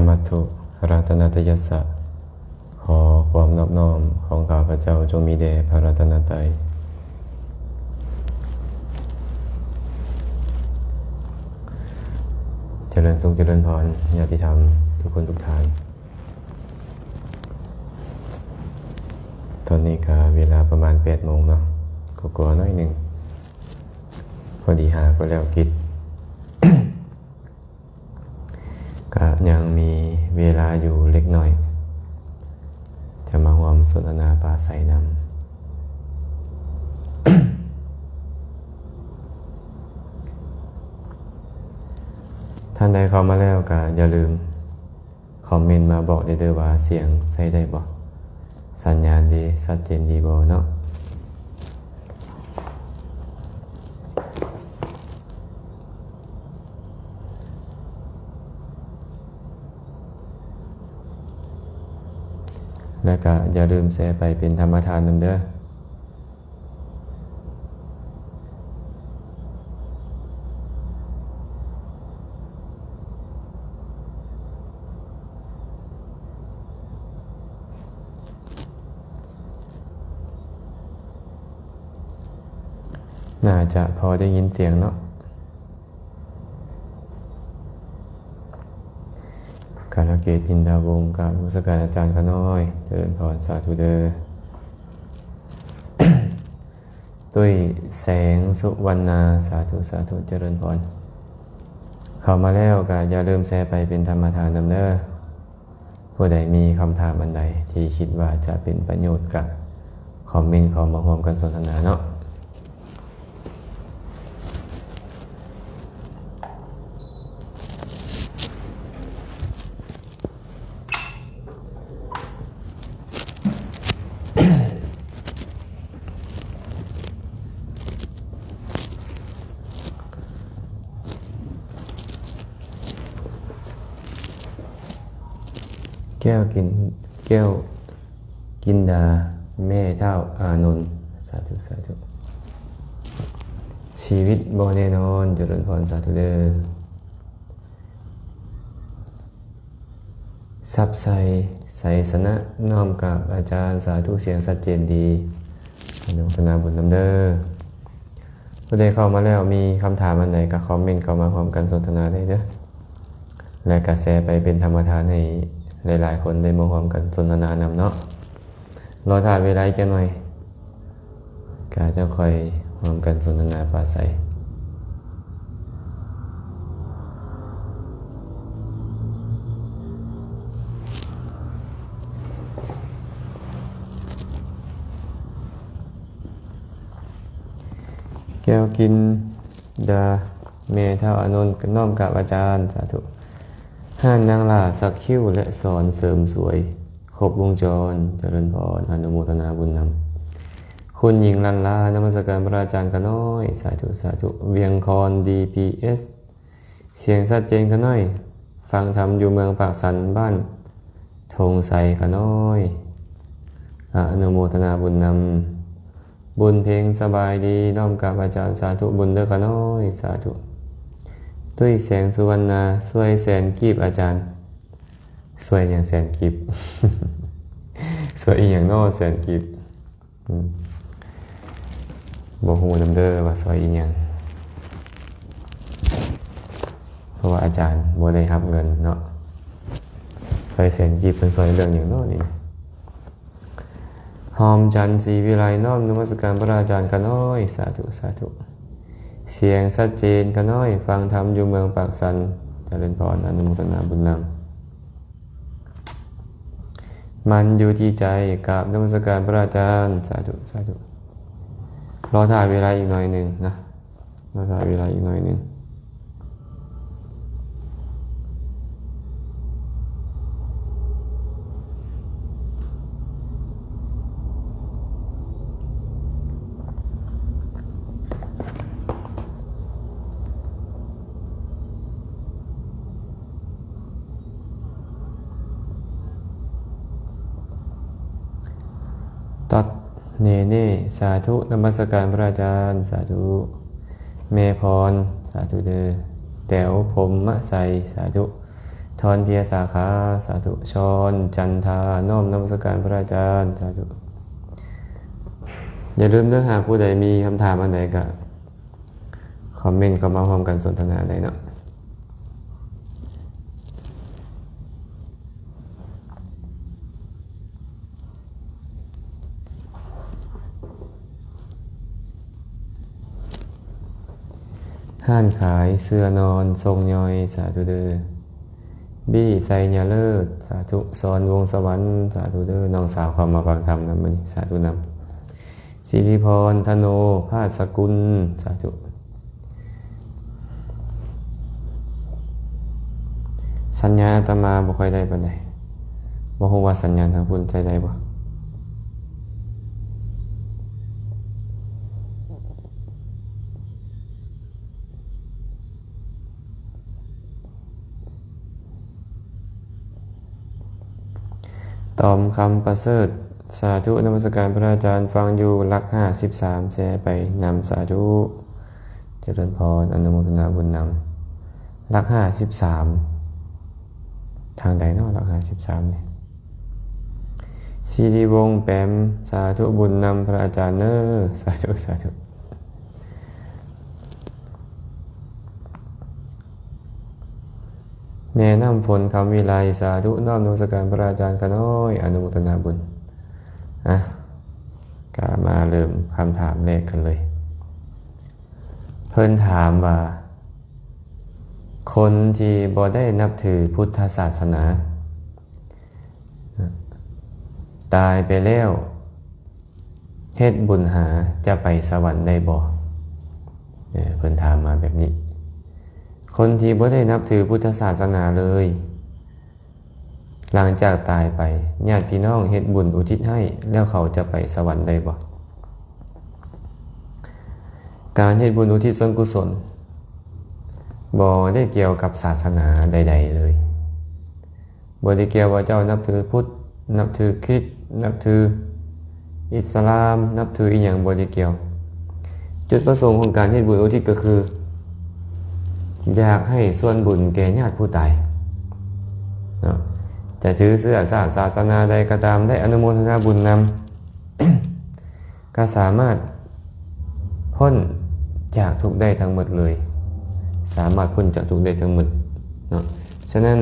ມັດຖຸ ລັດຕະນະຕະຍັດສະ ຂໍຄວາມນອບນ້ອມຂອງຂ້າພະເຈົ້າຈົ່ງມີແດ່ພະລັດຕະນະໄຕ. ຈະເລີນສຸກຈະເລີນພອນ ຍາດຕິທຳທຸກຄົນທຸກທ່ານ. ຕອນນີ້ກະເວລາປະມານແປດໂມງເນາະ ກໍກວ່າໜ້ອຍໜຶ່ງ ພໍດີຫາກໍແລ້ວກິດ ກະຍັງມີເວລາຢູ່ເລັກນ້ອຍ ຈະມາຮ່ວມສົນທະນາປາໄສນຳ. ທ່ານໃດເຂົ້າມາແລ້ວກະຢ່າລືມ ຄອມເມັນມາບອກແດ່ເດີວ່າສຽງໃຊ້ໄດ້ບໍ່? ສັນຍານດີ ຊັດເຈນດີບໍ່ເນາະ? ແລະກະຢ່າລືມແຊໄປເປັນທຳມະທານນຳເດີ. ໜ້າຈະພໍໄດ້ຍິນສຽງເນາະ. ກາລະເກດ ອິນດາວົງ ກາບນະມັດສະການອາຈານຂ້ານ້ອຍ ຈະເລີນພອນ ສາທຸເດີ. ຕຸ້ຍ ແສງສຸວັນນາ ສາທຸ ສາທຸ ຈະເລີນພອນ. ເຂົ້າມາແລ້ວກະຢ່າລືມແຊໄປເປັນທຳມະທານນຳເດີ. ຜູ້ໃດມີຄຳຖາມອັນໃດທີ່ຄິດວ່າຈະເປັນປະໂຫຍດກະຄອມເມັນເຂົ້າມາຮ່ວມກັນສົນທະນາເນາະ. ແກ້ວກິນ ແກ້ວກິນດາ ແມ່ທ້າວອານົນ ສາທຸ ສາທຸ. ຊີວິດບໍ່ແນ່ນອນ ຈະເລີນພອນ ສາທຸເດີ. ຊັບໄຊ ໄຊຊະນະ ນ້ອມກາບອາຈານ ສາທຸ ສຽງຊັດເຈນດີ ອະນຸໂມທະນາບຸນນຳເດີ. ຜູ້ໃດເຂົ້າມາແລ້ວມີຄຳຖາມອັນໃດກະຄອມເມັນເຂົ້າມາຮ່ວມກັນສົນທະນາໄດ້ເດີ ແລະກະແຊໄປເປັນທຳມະທານໃຫ້ຫຼາຍໆຄົນໄດ້ມາຮ່ວມກັນສົນທະນານຳເນາະ. ລໍຖ້າເວລາອີກຈັກໜ່ອຍ ກະຈັ່ງຄ່ອຍຮ່ວມກັນສົນທະນາປາໄສ. ແກ້ວກິນດາ ແມ່ທ້າວອານົນ ນ້ອມກາບອາຈານ ສາທຸ. ຮ້ານນາງຫຼ້າສັກຄິ້ວ ແລະ ສອນເສີມສວຍ ຄົບວົງຈອນ ຈະເລີນພອນ ອະນຸໂມທະນາບຸນນຳ. ຄຸນຍິງລັນລາ ນະມັດສະການພະອາຈານຂ້ານ້ອຍ ສາທຸ ສາທຸ. ວຽງຄອນ ດີພີເອສ ສຽງຊັດເຈນຂ້ານ້ອຍ ຟັງທຳຢູ່ເມືອງປາກຊັນ ບ້ານທົ່ງໄຊຂ້ານ້ອຍ ອະນຸໂມທະນາບຸນນຳ. ບຸນເພັງ ສະບາຍດີ ນ້ອມກາບອາຈານ ສາທຸບຸນເດີຂ້ານ້ອຍ ສາທຸ. ຕຸ້ຍ ແສງສຸວັນນາ ຊ່ວຍແສນກີບອາຈານ. ຊ່ວຍຫຍັງແສນກີບ? ຊ່ວຍອີ່ຫຍັງນໍແສນກີບ? ອືມ ບໍ່ຮູ້ນຳເດີວ່າຊ່ວຍອີ່ຫຍັງ ເພາະວ່າອາຈານບໍ່ໄດ້ຮັບເງິນເນາະ. ຊ່ວຍແສນກີບ ເພິ່ນຊ່ວຍເລື່ອງຫຍັງນໍນີ້? ຫອມຈັນ ສີວິໄລ ນ້ອມນະມັດສະການພະອາຈານຂ້ານ້ອຍ ສາທຸ ສາທຸ. ສຽງຊັດເຈນຂ້ານ້ອຍ ຟັງທຳຢູ່ເມືອງປາກຊັນ ຈະເລີນພອນ ອະນຸໂມທະນາບຸນນຳ. ມັນຢູ່ທີ່ໃຈ ກາບນະມັດສະການພະອາຈານ ສາທຸ ສາທຸ. ລໍຖ້າເວລາອີກໜ້ອຍໜຶ່ງນະ ລໍຖ້າເວລາອີກໜ້ອຍໜຶ່ງ. ຕັດເນເນ ສາທຸ ນະມັດສະການພະອາຈານ ສາທຸ. ແມ່ພອນ ສາທຸເດີ. ແຕວ ພົມມະໄຊ ສາທຸ. ໂທ ສອນ ເພຍສາຂາ ສາທຸ. ຊອນ ຈັນທາ ນ້ອມນະມັດສະການພະອາຈານ ສາທຸ. ຢ່າລືມເດີ ຫາກຜູ້ໃດມີຄຳຖາມອັນໃດກໍຄອມເມັນເຂົ້າມາຮ່ວມກັນສົນທະນາໄດ້ເນາະ. ຮ້ານຂາຍເສື້ອນອນຊົງຍ່ອຍ ສາທຸເດີ. ບີ້ ໄຊຍະເລີດ ສາທຸ. ສອນ ວົງສະຫວັນ ສາທຸເດີ. ນ້ອງສາວເຂົ້າມາຟັງທຳນຳມື້ນີ້ ສາທຸນຳ. ສິລິພອນ ທະໂນພາສະກຸນ ສາທຸ. ສັນຍານອາດຕະມາບໍ່ຄ່ອຍໄດ້ປານໃດ. ບໍ່ຮູ້ວ່າສັນຍານທາງພຸ້ນໃຊ້ໄດ້ບໍ່? ຕອມຄຳປະເສີດ ສາທຸ ນະມັດສະການພະອາຈານ. ຟັງຢູ່ຫຼັກຫ້າສິບສາມ ແຊໄປນຳ ສາທຸ ຈະເລີນພອນ ອະນຸໂມທະນາບຸນນຳ. ຫຼັກຫ້າສິບສາມ ທາງໃດເນາະ ຫຼັກຫ້າສິບສາມນີ້? ສິລິວົງ ແປມ ສາທຸບຸນນຳພະອາຈານເນີ ສາທຸ ສາທຸ. ແມ່ນ້ຳຝົນ ຄຳວິໄລ ສາທຸ ນ້ອມນະມັດສະການພະອາຈານຂ້ານ້ອຍ ອະນຸໂມທະນາບຸນ. ອ່ະ ກະມາເລີ່ມຄຳຖາມແລກກັນເລີຍ. ເພິ່ນຖາມວ່າ ຄົນທີ່ບໍ່ໄດ້ນັບຖືພຸດທະສາສະໜາ ຕາຍໄປແລ້ວ ເຮັດບຸນຫາຈະໄປສະຫວັນໄດ້ບໍ່? ເອີ ເພິ່ນຖາມມາແບບນີ້. ຄົນທີ່ບໍ່ໄດ້ນັບຖືພຸດທະສາສະໜາເລີຍ ຫຼັງຈາກຕາຍໄປ ຍາດພີ່ນ້ອງເຮັດບຸນອຸທິດໃຫ້ ແລ້ວເຂົາຈະໄປສະຫວັນໄດ້ບໍ່? ການເຮັດບຸນອຸທິດສ່ວນກຸສົນ ບໍ່ໄດ້ກ່ຽວກັບສາສະໜາໃດໆເລີຍ. ບໍ່ໄດ້ກ່ຽວວ່າເຈົ້ານັບຖືພຸດ, ນັບຖືຄຣິດ, ນັບຖືອິດສະລາມ, ນັບຖືອີ່ຫຍັງ, ບໍ່ໄດ້ກ່ຽວ. ຈຸດປະສົງຂອງການເຮັດບຸນອຸທິດກໍຄື ຢາກໃຫ້ສ່ວນບຸນແກ່ຍາດຜູ້ຕາຍເນາະ. ຈະຖືເຊື້ອຊາດສາສະໜາໃດກໍຕາມ ໄດ້ອະນຸໂມທະນາບຸນນຳ. ກໍສາມາດພົ້ນຈາກທຸກໄດ້ທັງໝົດເລີຍ, ສາມາດພົ້ນຈາກທຸກໄດ້ທັງໝົດເນາະ. ສະນັ້ນ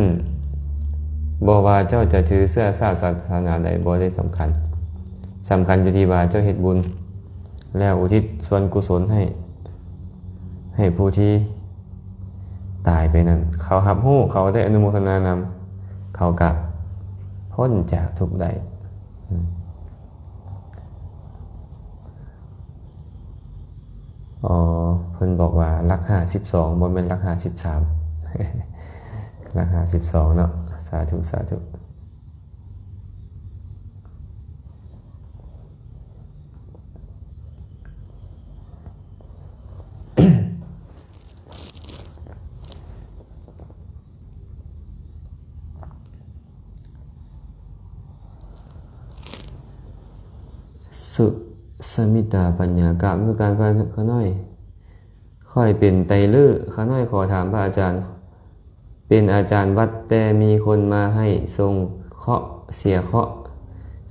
ບໍ່ວ່າເຈົ້າຈະຖືເຊື້ອຊາດສາສະໜາໃດ ບໍ່ໄດ້ສຳຄັນ, ສຳຄັນຢູ່ທີ່ວ່າເຈົ້າເຮັດບຸນ ແລ້ວອຸທິດສ່ວນກຸສົນໃຫ້ ໃຫ້ຜູ້ທີ່ຕາຍໄປນັ້ນ ເຂົາຮັບຮູ້, ເຂົາໄດ້ອະນຸໂມທະນານຳ, ເຂົາກະພົ້ນຈາກທຸກໄດ້. ອໍ ເພິ່ນບອກວ່າຫຼັກຫ້າສິບສອງ ບໍ່ແມ່ນຫຼັກຫ້າສິບສາມ ຫຼັກຫ້າສິບສອງເນາະ. ສາທຸ ສາທຸ. ສຸສະມິຕາ ປັນຍາ ກາບນະມັດສະການພະຂ້ານ້ອຍ. ຂ້ອຍເປັນໄຕເລີ ຂ້ານ້ອຍຂໍຖາມພະອາຈານ, ເປັນອາຈານວັດ ແຕ່ມີຄົນມາໃຫ້ສົ່ງເຄາະ ເສຍເຄາະ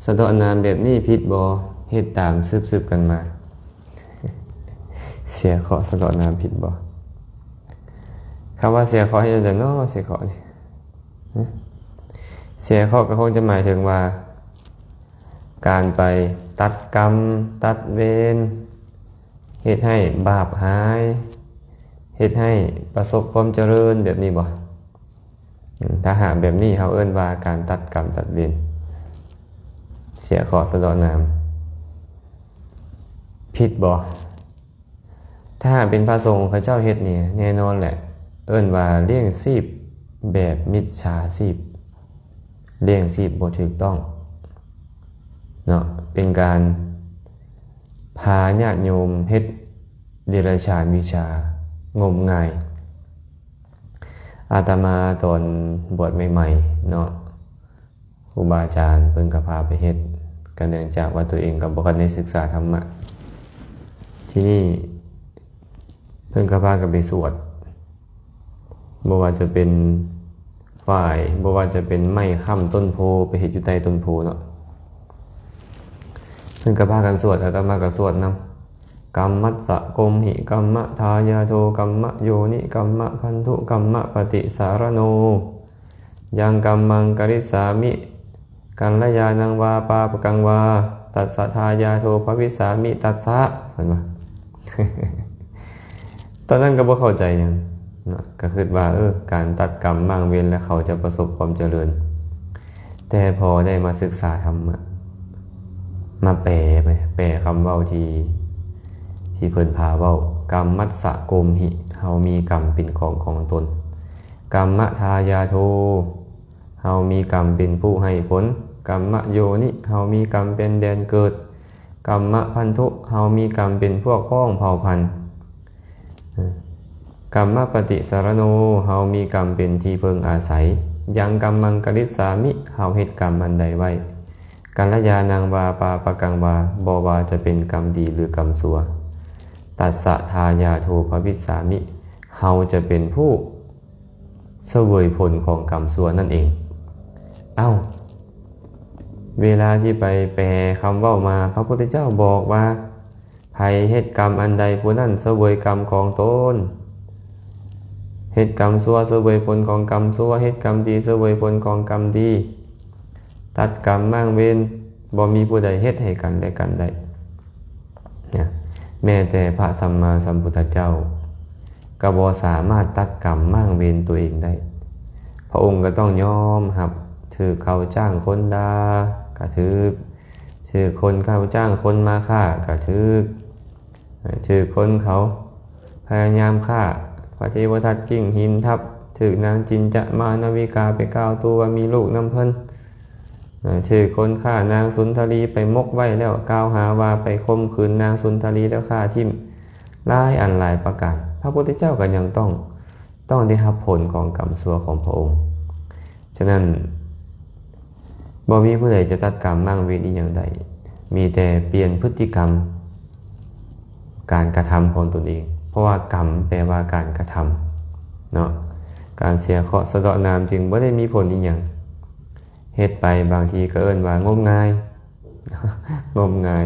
ສະເດາະນາມແບບນີ້ຜິດບໍ່? ເຮັດຕາມສືບໆກັນມາ. ເສຍເຄາະສະເດາະນາມຜິດບໍ່? ຄຳວ່າເສຍເຄາະເຮັດຈັ່ງໃດເນາະ? ເສຍເຄາະນີ້ ຮະ? ເສຍເຄາະກໍຄົງຈະໝາຍເຖິງວ່າ ການໄປຕັດກຳ ຕັດເວນ ເຮັດໃຫ້ບາບຫາຍ ເຮັດໃຫ້ປະສົບຄວາມຈະເລີນ ແບບນີ້ບໍ່? ອືມ ຖ້າຫາກແບບນີ້ ເຮົາເອີ້ນວ່າການຕັດກຳຕັດເວນ ເສຍເຄາະສະເດາະນາມ ຜິດບໍ່? ຖ້າຫາກເປັນພະສົງເຂົາເຈົ້າເຮັດນີ້ ແນ່ນອນແຫຼະ ເອີ້ນວ່າລ້ຽງຊີບແບບມິດສາຊີບ, ລ້ຽງຊີບບໍ່ຖືກຕ້ອງເນາະ, ເປັນການພາຍາດໂຍມເຮັດເດຍລະສານວິຊາງົມງາຍ. ອາດຕະມາຕອນບວດໃໝ່ໆເນາະ ຄູບາອາຈານເພິ່ນກໍພາໄປເຮັດ, ກໍເນື່ອງຈາກວ່າຕົວເອງກໍບໍ່ທັນໄດ້ສຶກສາທຳມະ. ທີນີ້ເພິ່ນກໍພາກັນໄປສວດ, ບໍ່ວ່າຈະເປັນ ຝ້າຍ ບໍ່ວ່າຈະເປັນໄມ້ຄ້ຳຕົ້ນໂພ ໄປເຮັດຢູ່ໃຕ້ຕົ້ນໂພເນາະ. ເພິ່ນກໍພາກັນສວດ ອາດຕະມາກໍສວດນຳ. ກຳມັດສະ ໂກມຫິ ກຳມະທາຍາໂທ ກຳມະໂຍນິ ກຳມະພັນທຸ ກຳມະປະຕິສາລະໂນ ຍັງກຳມັງກະລິດສາມິ ກັນລະຍານັງວາ ປາປະກັງວາ ຕັດສະທາຍາໂທ ພະວິດສາມິ ຕັດສະ ເພິ່ນວ່າ. ຕອນນັ້ນກໍບໍ່ເຂົ້າໃຈຫຍັງເນາະ ກໍຄິດວ່າ ເອີ ການຕັດກຳມ້າງເວນແລ້ວເຂົາຈະປະສົບຄວາມຈະເລີນ. ແຕ່ພໍໄດ້ມາສຶກສາທຳມະ ມາແປໄປ ແປຄຳເວົ້າທີ່ ທີ່ເພິ່ນພາເວົ້າ ກຳມັດສະ ໂກມຫິ ເຮົາມີກຳເປັນຂອງຂອງຕົນ. ກຳມະທາຍາໂທ ເຮົາມີກຳເປັນຜູ້ໃຫ້ຜົນ. ກຳມະໂຍນິ ເຮົາມີກຳເປັນແດນເກີດ. ກຳມະພັນທຸ ເຮົາມີກຳເປັນພວກພ້ອງເຜົ່າພັນ. ກຳມະປະຕິສາລະໂນ ເຮົາມີກຳເປັນທີ່ເພິ່ງອາໄສ. ຍັງກຳມັງກະລິດສາມິ ເຮົາເຮັດກຳອັນໃດໄວ້. ກັນລະຍານັງວາ ປາປະກັງວາ ບໍ່ວ່າຈະເປັນກຳດີ ຫຼື ກຳຊົ່ວ. ຕັດສະທາຍາໂທ ພະວິດສາມິ ເຮົາຈະເປັນຜູ້ສະເຫວີຍຜົນຂອງກຳຊົ່ວນັ້ນເອງ. ເອົ້າ ເວລາທີ່ໄປແປຄຳເວົ້າມາ ພະພຸດທະເຈົ້າບອກວ່າ ໃຜເຮັດກຳອັນໃດ ຜູ້ນັ້ນສະເຫວີຍກຳຂອງຕົນ. ເຮັດກຳຊົ່ວ ສະເຫວີຍຜົນຂອງກຳຊົ່ວ, ເຮັດກຳດີ ສະເຫວີຍຜົນຂອງກຳດີ. ຕັດກຳມ້າງເວນ ບໍ່ມີຜູ້ໃດເຮັດໃຫ້ກັນແລະກັນໄດ້ນະ. ແມ້ແຕ່ພະສຳມາສຳພຸດທະເຈົ້າກໍບໍ່ສາມາດຕັດກຳມ້າງເວນຕົວເອງໄດ້. ພະອົງກໍຕ້ອງຍອມຮັບ ຖືກເຂົາຈ້າງຄົນດ່າກໍຖືກ, ຖືກຄົນເຂົາຈ້າງຄົນມາຂ້າກໍຖືກ, ຖືກຄົນເຂົາພະຍາຍາມຂ້າ ພະເທວະທັດກິ້ງຫີນທັບ, ຖືກນາງຈິນຈະມານະວິກາໄປກ່າວຕູວ່າມີລູກນຳເພິ່ນ, ຖືກຄົນຂ້ານາງສຸນທະລີໄປໝົກໄວ້ແລ້ວ ກ່າວຫາວ່າໄປຂົ່ມຂືນນາງສຸນທະລີແລ້ວຂ້າຖິ້ມ ຫຼາຍອັນຫຼາຍປະການ. ພະພຸດທະເຈົ້າກໍຍັງຕ້ອງ ຕ້ອງໄດ້ຮັບຜົນຂອງກຳຊົ່ວຂອງພະອົງ. ສະນັ້ນ ບໍ່ມີຜູ້ໃດຈະຕັດກຳມ້າງເວນອີ່ຫຍັງໄດ້, ມີແຕ່ປ່ຽນພຶດຕິກຳ ການກະທຳຂອງຕົນເອງ, ເພາະວ່າກຳແປວ່າການກະທຳເນາະ. ການເສຍເຄາະສະເດາະໜາມຈຶ່ງບໍ່ໄດ້ມີຜົນອີ່ຫຍັງ, ເຮັດໄປບາງທີກໍເອີ້ນວ່າງົມງາຍ. ງົມງາຍ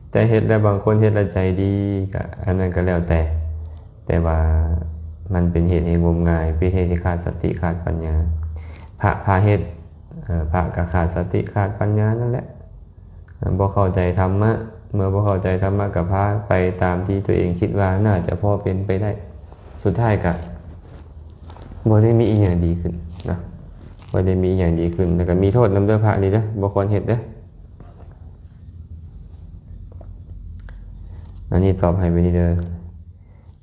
ແຕ່ເຮັດແລ້ວ ບາງຄົນເຮັດແລ້ວໃຈດີ ກະອັນນັ້ນກໍແລ້ວແຕ່, ແຕ່ວ່າມັນເປັນເຫດໃຫ້ງົມງາຍ ເປັນເຫດໃຫ້ຂາດສະຕິຂາດປັນຍາ. ພະ ພະເຮັດ ເອີ ພະກໍຂາດສະຕິຂາດປັນຍານັ້ນແຫຼະ, ບໍ່ເຂົ້າໃຈທຳມະ. ເມື່ອບໍ່ເຂົ້າໃຈທຳມະ ກໍພາໄປຕາມທີ່ຕົວເອງຄິດວ່າໜ້າຈະພໍເປັນໄປໄດ້. ສຸດທ້າຍກະບໍ່ໄດ້ມີອີ່ຫຍັງດີຂຶ້ນນະ, ບໍ່ໄດ້ມີອີ່ຫຍັງດີຂຶ້ນ. ແລ້ວກະມີໂທດນຳເດີພະນີ້ເດີ, ບໍ່ຄວນເຮັດເດີ. ອັນນີ້ຕອບໃຫ້ໄປນີ້ເດີ.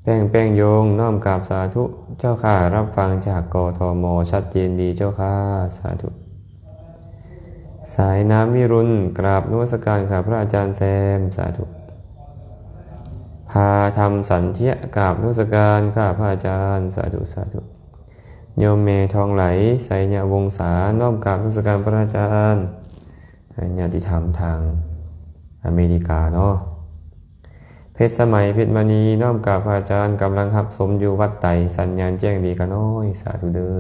ແປ້ງ ແປ້ງໂຍງ ນ້ອມກາບສາທຸເຈົ້າຂ້າ, ຮັບຟັງຈາກ ກທມ ຊັດເຈນດີເຈົ້າຂ້າ, ສາທຸ. ສາຍນ້ຳວິລຸນ ກາບນະມັດສະການຂ້າພະອາຈານແຊມ, ສາທຸ. ພາທຳສັນເທຍ ກາບນະມັດສະການຂ້າພະອາຈານ, ສາທຸ ສາທຸ. ໂຍມແມ່ທອງໄຫຼ ໄຊຍະວົງສາ, ນ້ອມກາບນະມັດສະການພະອາຈານ. ຍາດຕິທຳທາງອາເມລິກາເນາະ. ເພັດສະໄໝ ເພັດມະນີ ນ້ອມກາບພະອາຈານ, ກຳລັງຮັບຊົມຢູ່ວັດໄຕ, ສັນຍານແຈ້ງດີຂ້ານ້ອຍ, ສາທຸເດີ.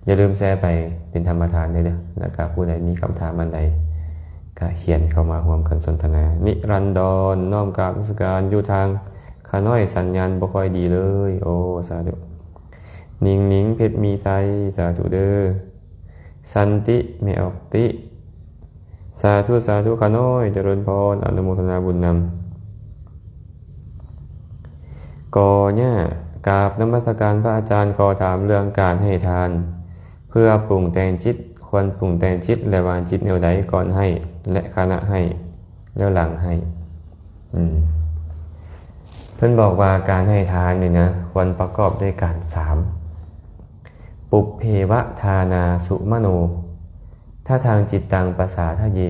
ຢ່າລືມແຊໄປເປັນທຳມະທານເດີ, ແລ້ວກະຜູ້ໃດມີຄຳຖາມອັນໃດ ກະຂຽນເຂົ້າມາຮ່ວມກັນສົນທະນາ. ນິລັນດອນ ນ້ອມກາບນະມັດສະການ, ຢູ່ທາງຂ້ານ້ອຍສັນຍານບໍ່ຄ່ອຍດີເລີຍ, ໂອ ສາທຸ. ນິງນິງ ເພັດມີໄຊ, ສາທຸເດີ. ສັນຕິ ແມ່ອອກຕິ, ສາທຸ ສາທຸຂ້ານ້ອຍ, ຈະເລີນພອນ, ອະນຸໂມທະນາບຸນນຳ. ກໍຍາ ກາບນະມັດສະການພະອາຈານ, ຂໍຖາມເລື່ອງການໃຫ້ທານ ເພື່ອປຸງແຕ່ງຈິດ, ຄວນປຸງແຕ່ງຈິດ ແລະ ວາງຈິດແນວໃດ ກ່ອນໃຫ້ ແລະ ຂະນະໃຫ້ ແລ້ວຫຼັງໃຫ້? ອືມ ເພິ່ນບອກວ່າການໃຫ້ທານນີ້ນະ ຄວນປະກອບດ້ວຍການສາມ ປຸບເພວະທານາສຸມະໂນ ທະທັງຈິດຕັງປະສາທະເຍ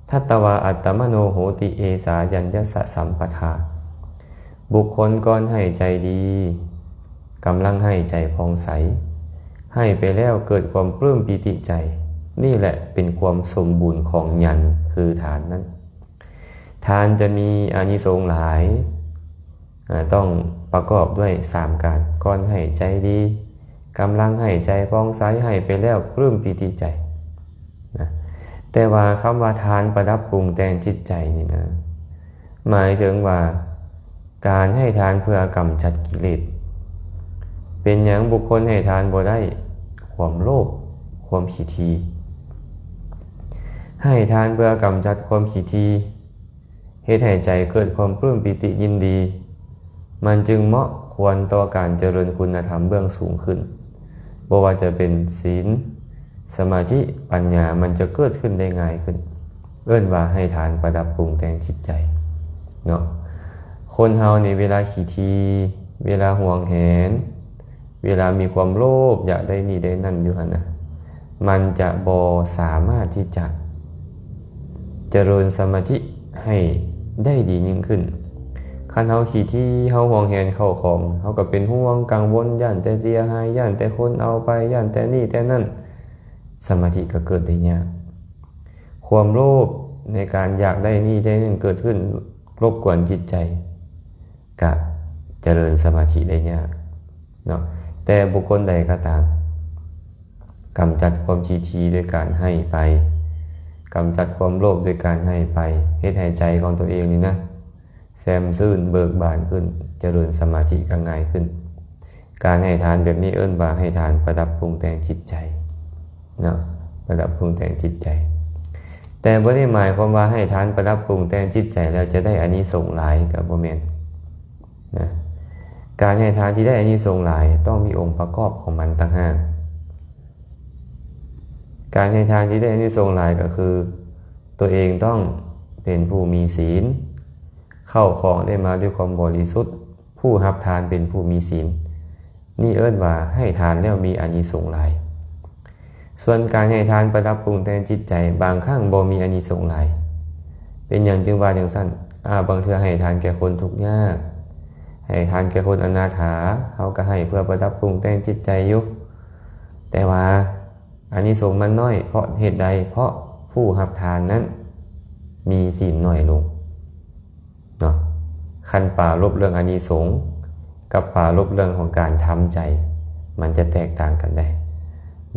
ທັດຕະວາອັດຕະມະໂນໂຫຕິ ເອສາຍັນຍະສະສຳປະທາ. ບຸກຄົນກ່ອນໃຫ້ໃຈດີ, ກຳລັງໃຫ້ໃຈຜ່ອງໃສ, ໃຫ້ໄປແລ້ວເກີດຄວາມປຶ້ມປີຕິໃຈ, ນີ້ແຫຼະເປັນຄວາມສົມບູນຂອງຍັນ ຄືທານນັ້ນ. ທານຈະມີອານິສົງຫຼາຍ, ອາ, ຕ້ອງປະກອບດ້ວຍສາມການ, ກ່ອນໃຫ້ໃຈດີ, ກຳລັງໃຫ້ໃຈຜ່ອງໃສ, ໃຫ້ໄປແລ້ວປຶ້ມປີຕິໃຈນະ. ແຕ່ວ່າຄຳວ່າທານປະດັບປຸງແຕ່ງຈິດໃຈນີ້ນະ ໝາຍເຖິງວ່າການໃຫ້ທານເພື່ອກຳຈັດກິເລດ. ເປັນຫຍັງບຸກຄົນໃຫ້ທານບໍ່ໄດ້? ຄວາມໂລບ, ຄວາມຂີ້ຖີ່. ໃຫ້ທານເພື່ອກຳຈັດຄວາມຂີ້ຖີ່, ເຮັດໃຫ້ໃຈເກີດຄວາມປຶ້ມປີຕິຍິນດີ, ມັນຈຶ່ງເໝາະຄວນຕໍ່ການຈະເລີນຄຸນນະທຳເບື້ອງສູງຂຶ້ນ, ບໍ່ວ່າຈະເປັນສິນ, ສະມາທິ, ປັນຍາ, ມັນຈະເກີດຂຶ້ນໄດ້ງ່າຍຂຶ້ນ. ເອີ້ນວ່າໃຫ້ທານປະດັບປຸງແຕ່ງຈິດໃຈເນາະ. ຄົນເຮົານີ້ເວລາຂີ້ຖີ່, ເວລາຫວງແຫນ, ເວລາມີຄວາມໂລບຢາກໄດ້ນີ້ໄດ້ນັ້ນຢູ່ຫັ້ນນະ, ມັນຈະບໍ່ສາມາດທີ່ຈະຈະເລີນສະມາທິໃຫ້ໄດ້ດີຍິ່ງຂຶ້ນ. ຄັນເຮົາຂີ້ຖີ່, ເຮົາຫວງແຫນເຂົ້າຂອງ, ເຮົາກໍເປັນຫ່ວງກັງວົນ, ຢ້ານແຕ່ເສຍຫາຍ, ຢ້ານແຕ່ຄົນເອົາໄປ, ຢ້ານແຕ່ນີ້ແຕ່ນັ້ນ, ສະມາທິກໍເກີດໄດ້ຍາກ. ຄວາມໂລບໃນການຢາກໄດ້ນີ້ໄດ້ນັ້ນເກີດຂຶ້ນ ລົບກວນຈິດໃຈ, ກະຈະເລີນສະມາທິໄດ້ຍາກເນາະ. ແຕ່ບຸກຄົນໃດກໍຕາມ ກຳຈັດຄວາມຂີ້ຖີ່ດ້ວຍການໃຫ້ໄປ, ກຳຈັດຄວາມໂລບດ້ວຍການໃຫ້ໄປ, ເຮັດໃຫ້ໃຈຂອງຕົວເອງນີ້ນະ ແຊ່ມຊື່ນເບີກບານຂຶ້ນ, ຈະເລີນສະມາທິກໍງ່າຍຂຶ້ນ. ການໃຫ້ທານແບບນີ້ເອີ້ນວ່າໃຫ້ທານປະດັບປຸງແຕ່ງຈິດໃຈເນາະ, ປະດັບປຸງແຕ່ງຈິດໃຈ. ແຕ່ບໍ່ໄດ້ໝາຍຄວາມວ່າໃຫ້ທານປະດັບປຸງແຕ່ງຈິດໃຈແລ້ວຈະໄດ້ອານິສົງຫຼາຍ, ກໍບໍ່ແມ່ນນະ. ການໃຫ້ທານທີ່ໄດ້ອານິສົງຫຼາຍຕ້ອງມີອົງປະກອບຂອງມັນຕ່າງຫາກ. ການໃຫ້ທານທີ່ໄດ້ອານິສົງຫຼາຍກໍຄື ຕົວເອງຕ້ອງເປັນຜູ້ມີສິນ, ເຂົ້າຂອງໄດ້ມາດ້ວຍຄວາມບໍລິສຸດ, ຜູ້ຮັບທານເປັນຜູ້ມີສິນ, ນີ້ເອີ້ນວ່າໃຫ້ທານແລ້ວມີອານິສົງຫຼາຍ. ສ່ວນການໃຫ້ທານປະດັບປຸງແຕ່ງຈິດໃຈ ບາງຄັ້ງບໍ່ມີອານິສົງຫຼາຍ. ເປັນຫຍັງຈຶ່ງວ່າຈັ່ງຊັ້ນ? ອາ, ບາງເທື່ອໃຫ້ທານແກ່ຄົນທຸກຍາກ, ໃຫ້ທານແກ່ຄົນອະນາຖາ, ເຮົາກໍໃຫ້ເພື່ອປະດັບປຸງແຕ່ງຈິດໃຈຢູ່, ແຕ່ວ່າ ອານິສົງມັນນ້ອຍ ເພາະເຫດໃດ? ເພາະຜູ້ຮັບທານນັ້ນມີສິນໜ້ອຍລົງເນາະ. ຄັນປາລົບເລື່ອງອານິສົງກັບປາລົບເລື່ອງຂອງການທຳໃຈ ມັນຈະແຕກຕ່າງກັນໄດ້.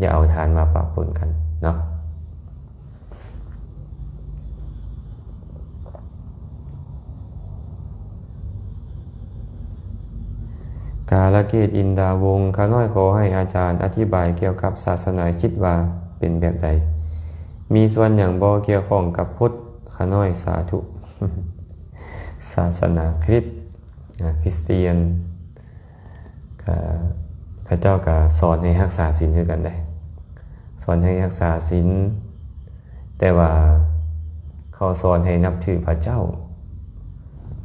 ຢ່າເອົາທານມາປະປົນກັນເນາະ. ກາລະເກດ ອິນດາວົງ, ຂ້ານ້ອຍຂໍໃຫ້ອາຈານອະທິບາຍກ່ຽວກັບສາສະໜາຄຣິດວ່າເປັນແບບໃດ? ມີສ່ວນຫຍັງບໍ່ກ່ຽວຂ້ອງກັບພຸດ? ຂ້ານ້ອຍສາທຸ. ສາສະໜາຄຣິດ, ອາ, ຄຣິສຕຽນ, ກະ ເຂົາເຈົ້າກະສອນໃຫ້ຮັກສາສິນຄືກັນເດ້, ສອນໃຫ້ຮັກສາສິນ, ແຕ່ວ່າເຂົາສອນໃຫ້ນັບຖືພະເຈົ້າ,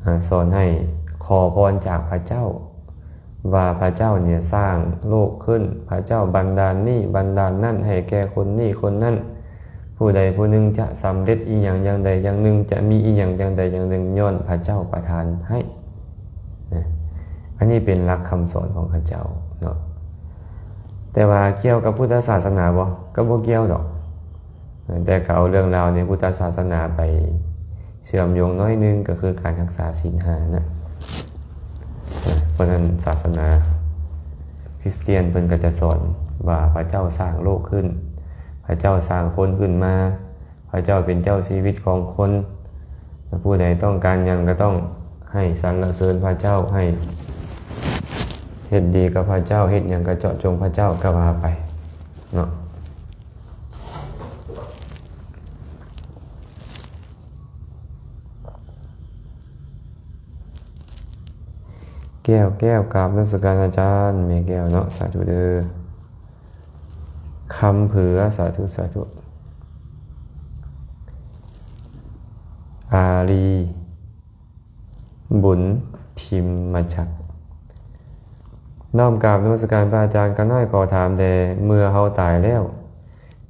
ອາ, ສອນໃຫ້ຂໍພອນຈາກພະເຈົ້າ ວ່າພະເຈົ້ານີ້ສ້າງໂລກຂຶ້ນ, ພະເຈົ້າບັນດານນີ້ບັນດານນັ້ນໃຫ້ແກ່ຄົນນີ້ຄົນນັ້ນ. ຜູ້ໃດຜູ້ໜຶ່ງຈະສຳເລັດອີ່ຫຍັງຢ່າງໃດຢ່າງໜຶ່ງ, ຈະມີອີ່ຫຍັງຢ່າງໃດຢ່າງໜຶ່ງ ຍ້ອນພະເຈົ້າປະທານໃຫ້ນະ. ອັນນີ້ເປັນຫຼັກຄຳສອນຂອງເຂົາເຈົ້າເນາະ. ແຕ່ວ່າກ່ຽວກັບພຸດທະສາສະໜາບໍ່? ກໍບໍ່ກ່ຽວດອກ. ແຕ່ກໍເອົາເລື່ອງລາວໃນພຸດທະສາສະໜາໄປເຊື່ອມໂຍງໜ້ອຍໜຶ່ງ, ກໍຄືການຮັກສາສິນຫ້ານະ. ເພາະນັ້ນສາສະໜາຄຣິສຕຽນເພິ່ນກໍຈະສອນວ່າພະເຈົ້າສ້າງໂລກຂຶ້ນ, ພະເຈົ້າສ້າງຄົນຂຶ້ນມາ, ພະເຈົ້າເປັນເຈົ້າຊີວິດຂອງຄົນ. ຜູ້ໃດຕ້ອງການຫຍັງກໍຕ້ອງໃຫ້ສັນລະເສີນພະເຈົ້າ, ໃຫ້ເຮັດດີກັບພະເຈົ້າ, ເຮັດຫຍັງກໍເຈາະຈົງພະເຈົ້າ, ກໍວ່າໄປເນາະ. ແກ້ວ ແກ້ວ ກາບນະມັດສະການອາຈານ ແມ່ແກ້ວເນາະ, ສາທຸເດີ. ຄຳເຜືອ ສາທຸ ສາທຸ. ອາລີ ບຸນ ພິມມະຈັກ ນ້ອມກາບນະມັດສະການພະອາຈານ. ຂ້ານ້ອຍຂໍຖາມແດ່, ເມື່ອເຮົາຕາຍແລ້ວ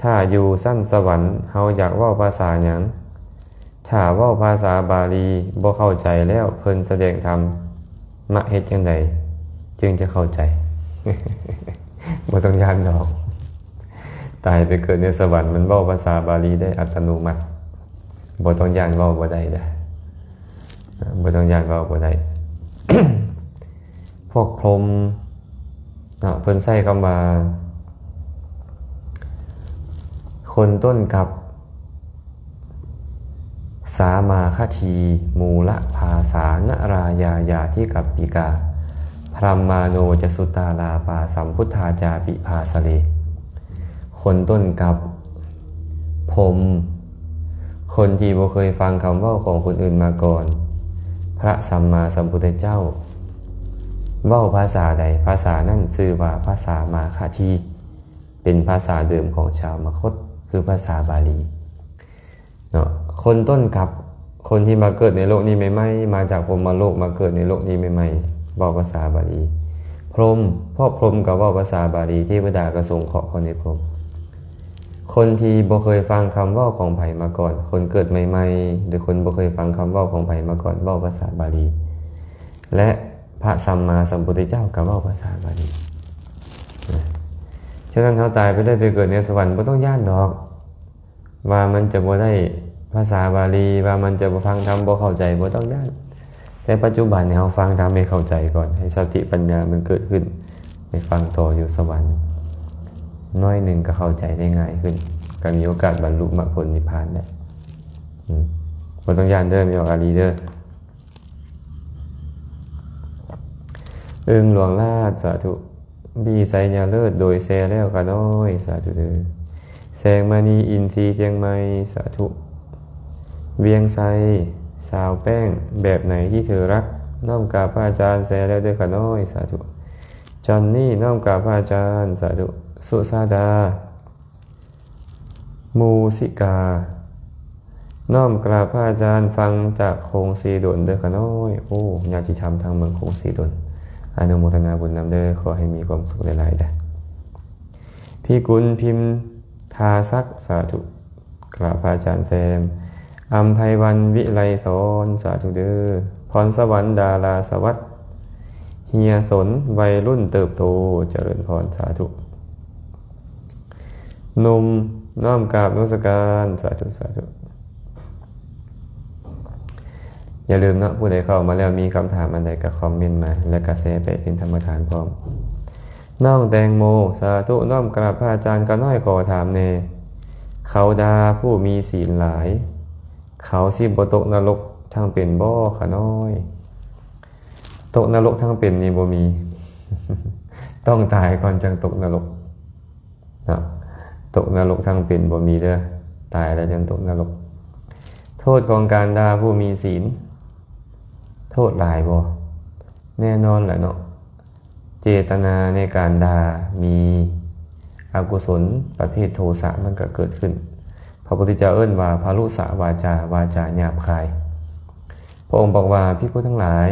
ຖ້າຢູ່ຊັ້ນສະຫວັນ ເຮົາຢາກເວົ້າພາສາຫຍັງ? ຖ້າເວົ້າພາສາບາລີບໍ່ເຂົ້າໃຈແລ້ວ ເພິ່ນສະແດງທຳມະເຮັດຈັ່ງໃດຈຶ່ງຈະເຂົ້າໃຈ? ບໍ່ຕ້ອງຢ້ານດອກ, ຕາຍໄປເກີດໃນສະຫວັນ ມັນເວົ້າພາສາບາລີໄດ້ອັດຕະໂນມັດ, ບໍ່ຕ້ອງຢ້ານເວົ້າບໍ່ໄດ້ເດີ້. ບໍ່ຕ້ອງຢ້ານເວົ້າບໍ່ໄດ້. ພວກພົມ ເນາະ ເພິ່ນໃຊ້ຄຳວ່າ ຄົນຕົ້ນກັບ ສາມາຄະທີ ມູລະພາສາ ນະລາຍາຍາທິກັບປິກາ ພະລັມມາໂນຈະສຸຕາລາປາ ສຳພຸດທາຈາປິພາສະເລ. ຄົນຕົ້ນກັບ ພົມ ຄົນທີ່ບໍ່ເຄີຍຟັງຄຳເວົ້າຂອງຄົນອື່ນມາກ່ອນ. ພະສຳມາສຳພຸດທະເຈົ້າເວົ້າພາສາໃດ, ພາສານັ້ນຊື່ວ່າພາສາມາຄະທີ, ເປັນພາສາເດີມຂອງຊາວມະຄົດ, ຄືພາສາບາລີເນາະ. ຄົນຕົ້ນກັບ ຄົນທີ່ມາເກີດໃນໂລກນີ້ໃໝ່ໆ, ມາຈາກພົມມະໂລກ ມາເກີດໃນໂລກນີ້ໃໝ່ໆ ເວົ້າພາສາບາລີ. ພົມ ເພາະພົມກໍເວົ້າພາສາບາລີ, ເທວະດາກໍສົງເຄາະເຂົ້າໃນພົມ. ຄົນທີ່ບໍ່ເຄີຍຟັງຄຳເວົ້າຂອງໃຜມາກ່ອນ, ຄົນເກີດໃໝ່ໆ ຫຼື ຄົນບໍ່ເຄີຍຟັງຄຳເວົ້າຂອງໃຜມາກ່ອນ ເວົ້າພາສາບາລີ ແລະ ພະສຳມາສຳພຸດທະເຈົ້າກໍເວົ້າພາສາບາລີ. ສະນັ້ນ ເຮົາຕາຍໄປແລ້ວໄປເກີດໃນສະຫວັນ ບໍ່ຕ້ອງຢ້ານດອກ ວ່າມັນຈະບໍ່ໄດ້ພາສາບາລີ, ວ່າມັນຈະບໍ່ຟັງທຳ ບໍ່ເຂົ້າໃຈ, ບໍ່ຕ້ອງຢ້ານ. ແຕ່ປັດຈຸບັນໃຫ້ເຮົາຟັງທຳໃຫ້ເຂົ້າໃຈກ່ອນ, ໃຫ້ສະຕິປັນຍາມັນເກີດຂຶ້ນ, ໄປຟັງຕໍ່ຢູ່ສະຫວັນ ໜ້ອຍໜຶ່ງກໍເຂົ້າໃຈໄດ້ງ່າຍຂຶ້ນ, ກໍມີໂອກາດບັນລຸມາຜົນນິບພານໄດ້. ອືມ ບໍ່ຕ້ອງຢ້ານເດີ ແມ່ອອກອາລີເດີ. ອຶ່ງຫຼວງລາດ ສາທຸ. ບີໄຊຍາເລີດ ໂດຍແຊແລ້ວຂ້ານ້ອຍ ສາທຸເດີ. ແສງມະນີ ອິນຊີ ຊຽງໃໝ່ ສາທຸ. ວຽງໄຊ ສາວແປ້ງ ແບບໄໝທີ່ເທີຮັກ ນ້ອມກາບພະອາຈານ ແຊແລ້ວເດີຂ້ານ້ອຍ ສາທຸ. ຈອນນີ ນ້ອມກາບພະອາຈານ ສາທຸ. ສຸຊາດາ ມູສິກາ ນ້ອມກາບພະອາຈານ ຟັງຈາກໂຄງເຊດົນເດີຂ້ານ້ອຍ. ໂອ້ ຍາດຕິທຳທາງເມືອງໂຄງເຊດົນ ອະນຸໂມທະນາບຸນນຳເດີ ຂໍໃຫ້ມີຄວາມສຸກຫຼາຍໆເດີ. ພິກຸນ ພິມທາສັກ ສາທຸ ກາບພະອາຈານແຊມ. ອຳໄພວັນ ວິໄລສອນ ສາທຸເດີ. ພອນສະຫວັນ ດາລາສະຫວັດ ເຮຍສົນ ໄວລຸ້ນເຕີບໂຕ ຈະເລີນພອນ ສາທຸ. ໜຸ່ມ ນ້ອມກາບນະມັດສະການ ສາທຸ ສາທຸ. ຢ່າລືມເນາະ ຜູ້ໃດເຂົ້າມາແລ້ວມີຄຳຖາມອັນໃດກໍຄອມເມັນມາ ແລະກໍແຊໄປເປັນທຳມະທານພ້ອມ. ນ້ອງແຕງໂມ ສາທຸ ນ້ອມກາບພະອາຈານ ຂ້ານ້ອຍຂໍຖາມແດ່ ເຂົາດ່າຜູ້ມີສີນຫຼາຍ ເຂົາຊິບໍ່ຕົກນະລົກທັງເປັນບໍ່ຂ້ານ້ອຍ? ຕົກນະລົກທັງເປັນນີ້ບໍ່ມີ ຕ້ອງຕາຍກ່ອນຈັ່ງຕົກນະລົກເນາະ. ຕົກນະລົກທັງເປັນບໍ່ມີເດີ, ຕາຍແລ້ວຈັ່ງຕົກນະລົກ. ໂທດຂອງການດ່າຜູ້ມີສີນ ໂທດຫຼາຍບໍ່? ແນ່ນອນແຫຼະເນາະ. ເຈດຕະນາໃນການດ່າມີອະກຸສົນປະເພດໂທສະມັນກໍເກີດຂຶ້ນ. ພະພຸດທະເຈົ້າເອີ້ນວ່າພະລຸສະວາຈາ, ວາຈາຫຍາບຄາຍ. ພະອົງບອກວ່າ, ພິກຂຸທັງຫຼາຍ,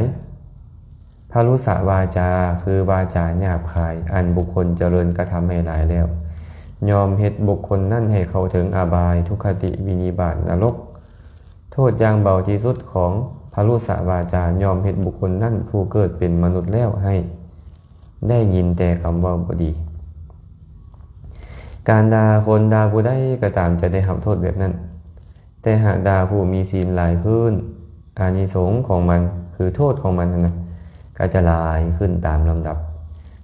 ພະລຸສະວາຈາ ຄືວາຈາຫຍາບຄາຍ ອັນບຸກຄົນຈະເລີນກະທຳໃຫ້ຫຼາຍແລ້ວ ຍ່ອມເຮັດບຸກຄົນນັ້ນໃຫ້ເຂົ້າເຖິງອະບາຍ, ທຸກຄະຕິ, ວິນິບາດ, ນະລົກ. ໂທດຢ່າງເບົາທີ່ສຸດຂອງພະລຸສະວາຈາ ຍ່ອມເຮັດບຸກຄົນນັ້ນຜູ້ເກີດເປັນມະນຸດແລ້ວໃຫ້ໄດ້ຍິນແຕ່ຄຳເວົ້າບໍ່ດີ. ການດ່າຄົນ, ດ່າຜູ້ໃດກໍຕາມຈະໄດ້ຮັບໂທດແບບນັ້ນ, ແຕ່ຫາກດ່າຜູ້ມີສີນຫຼາຍຂຶ້ນ, ອານິສົງຂອງມັນ ຄືໂທດຂອງມັນຫັ້ນນະ ກໍຈະຫຼາຍຂຶ້ນຕາມລຳດັບ.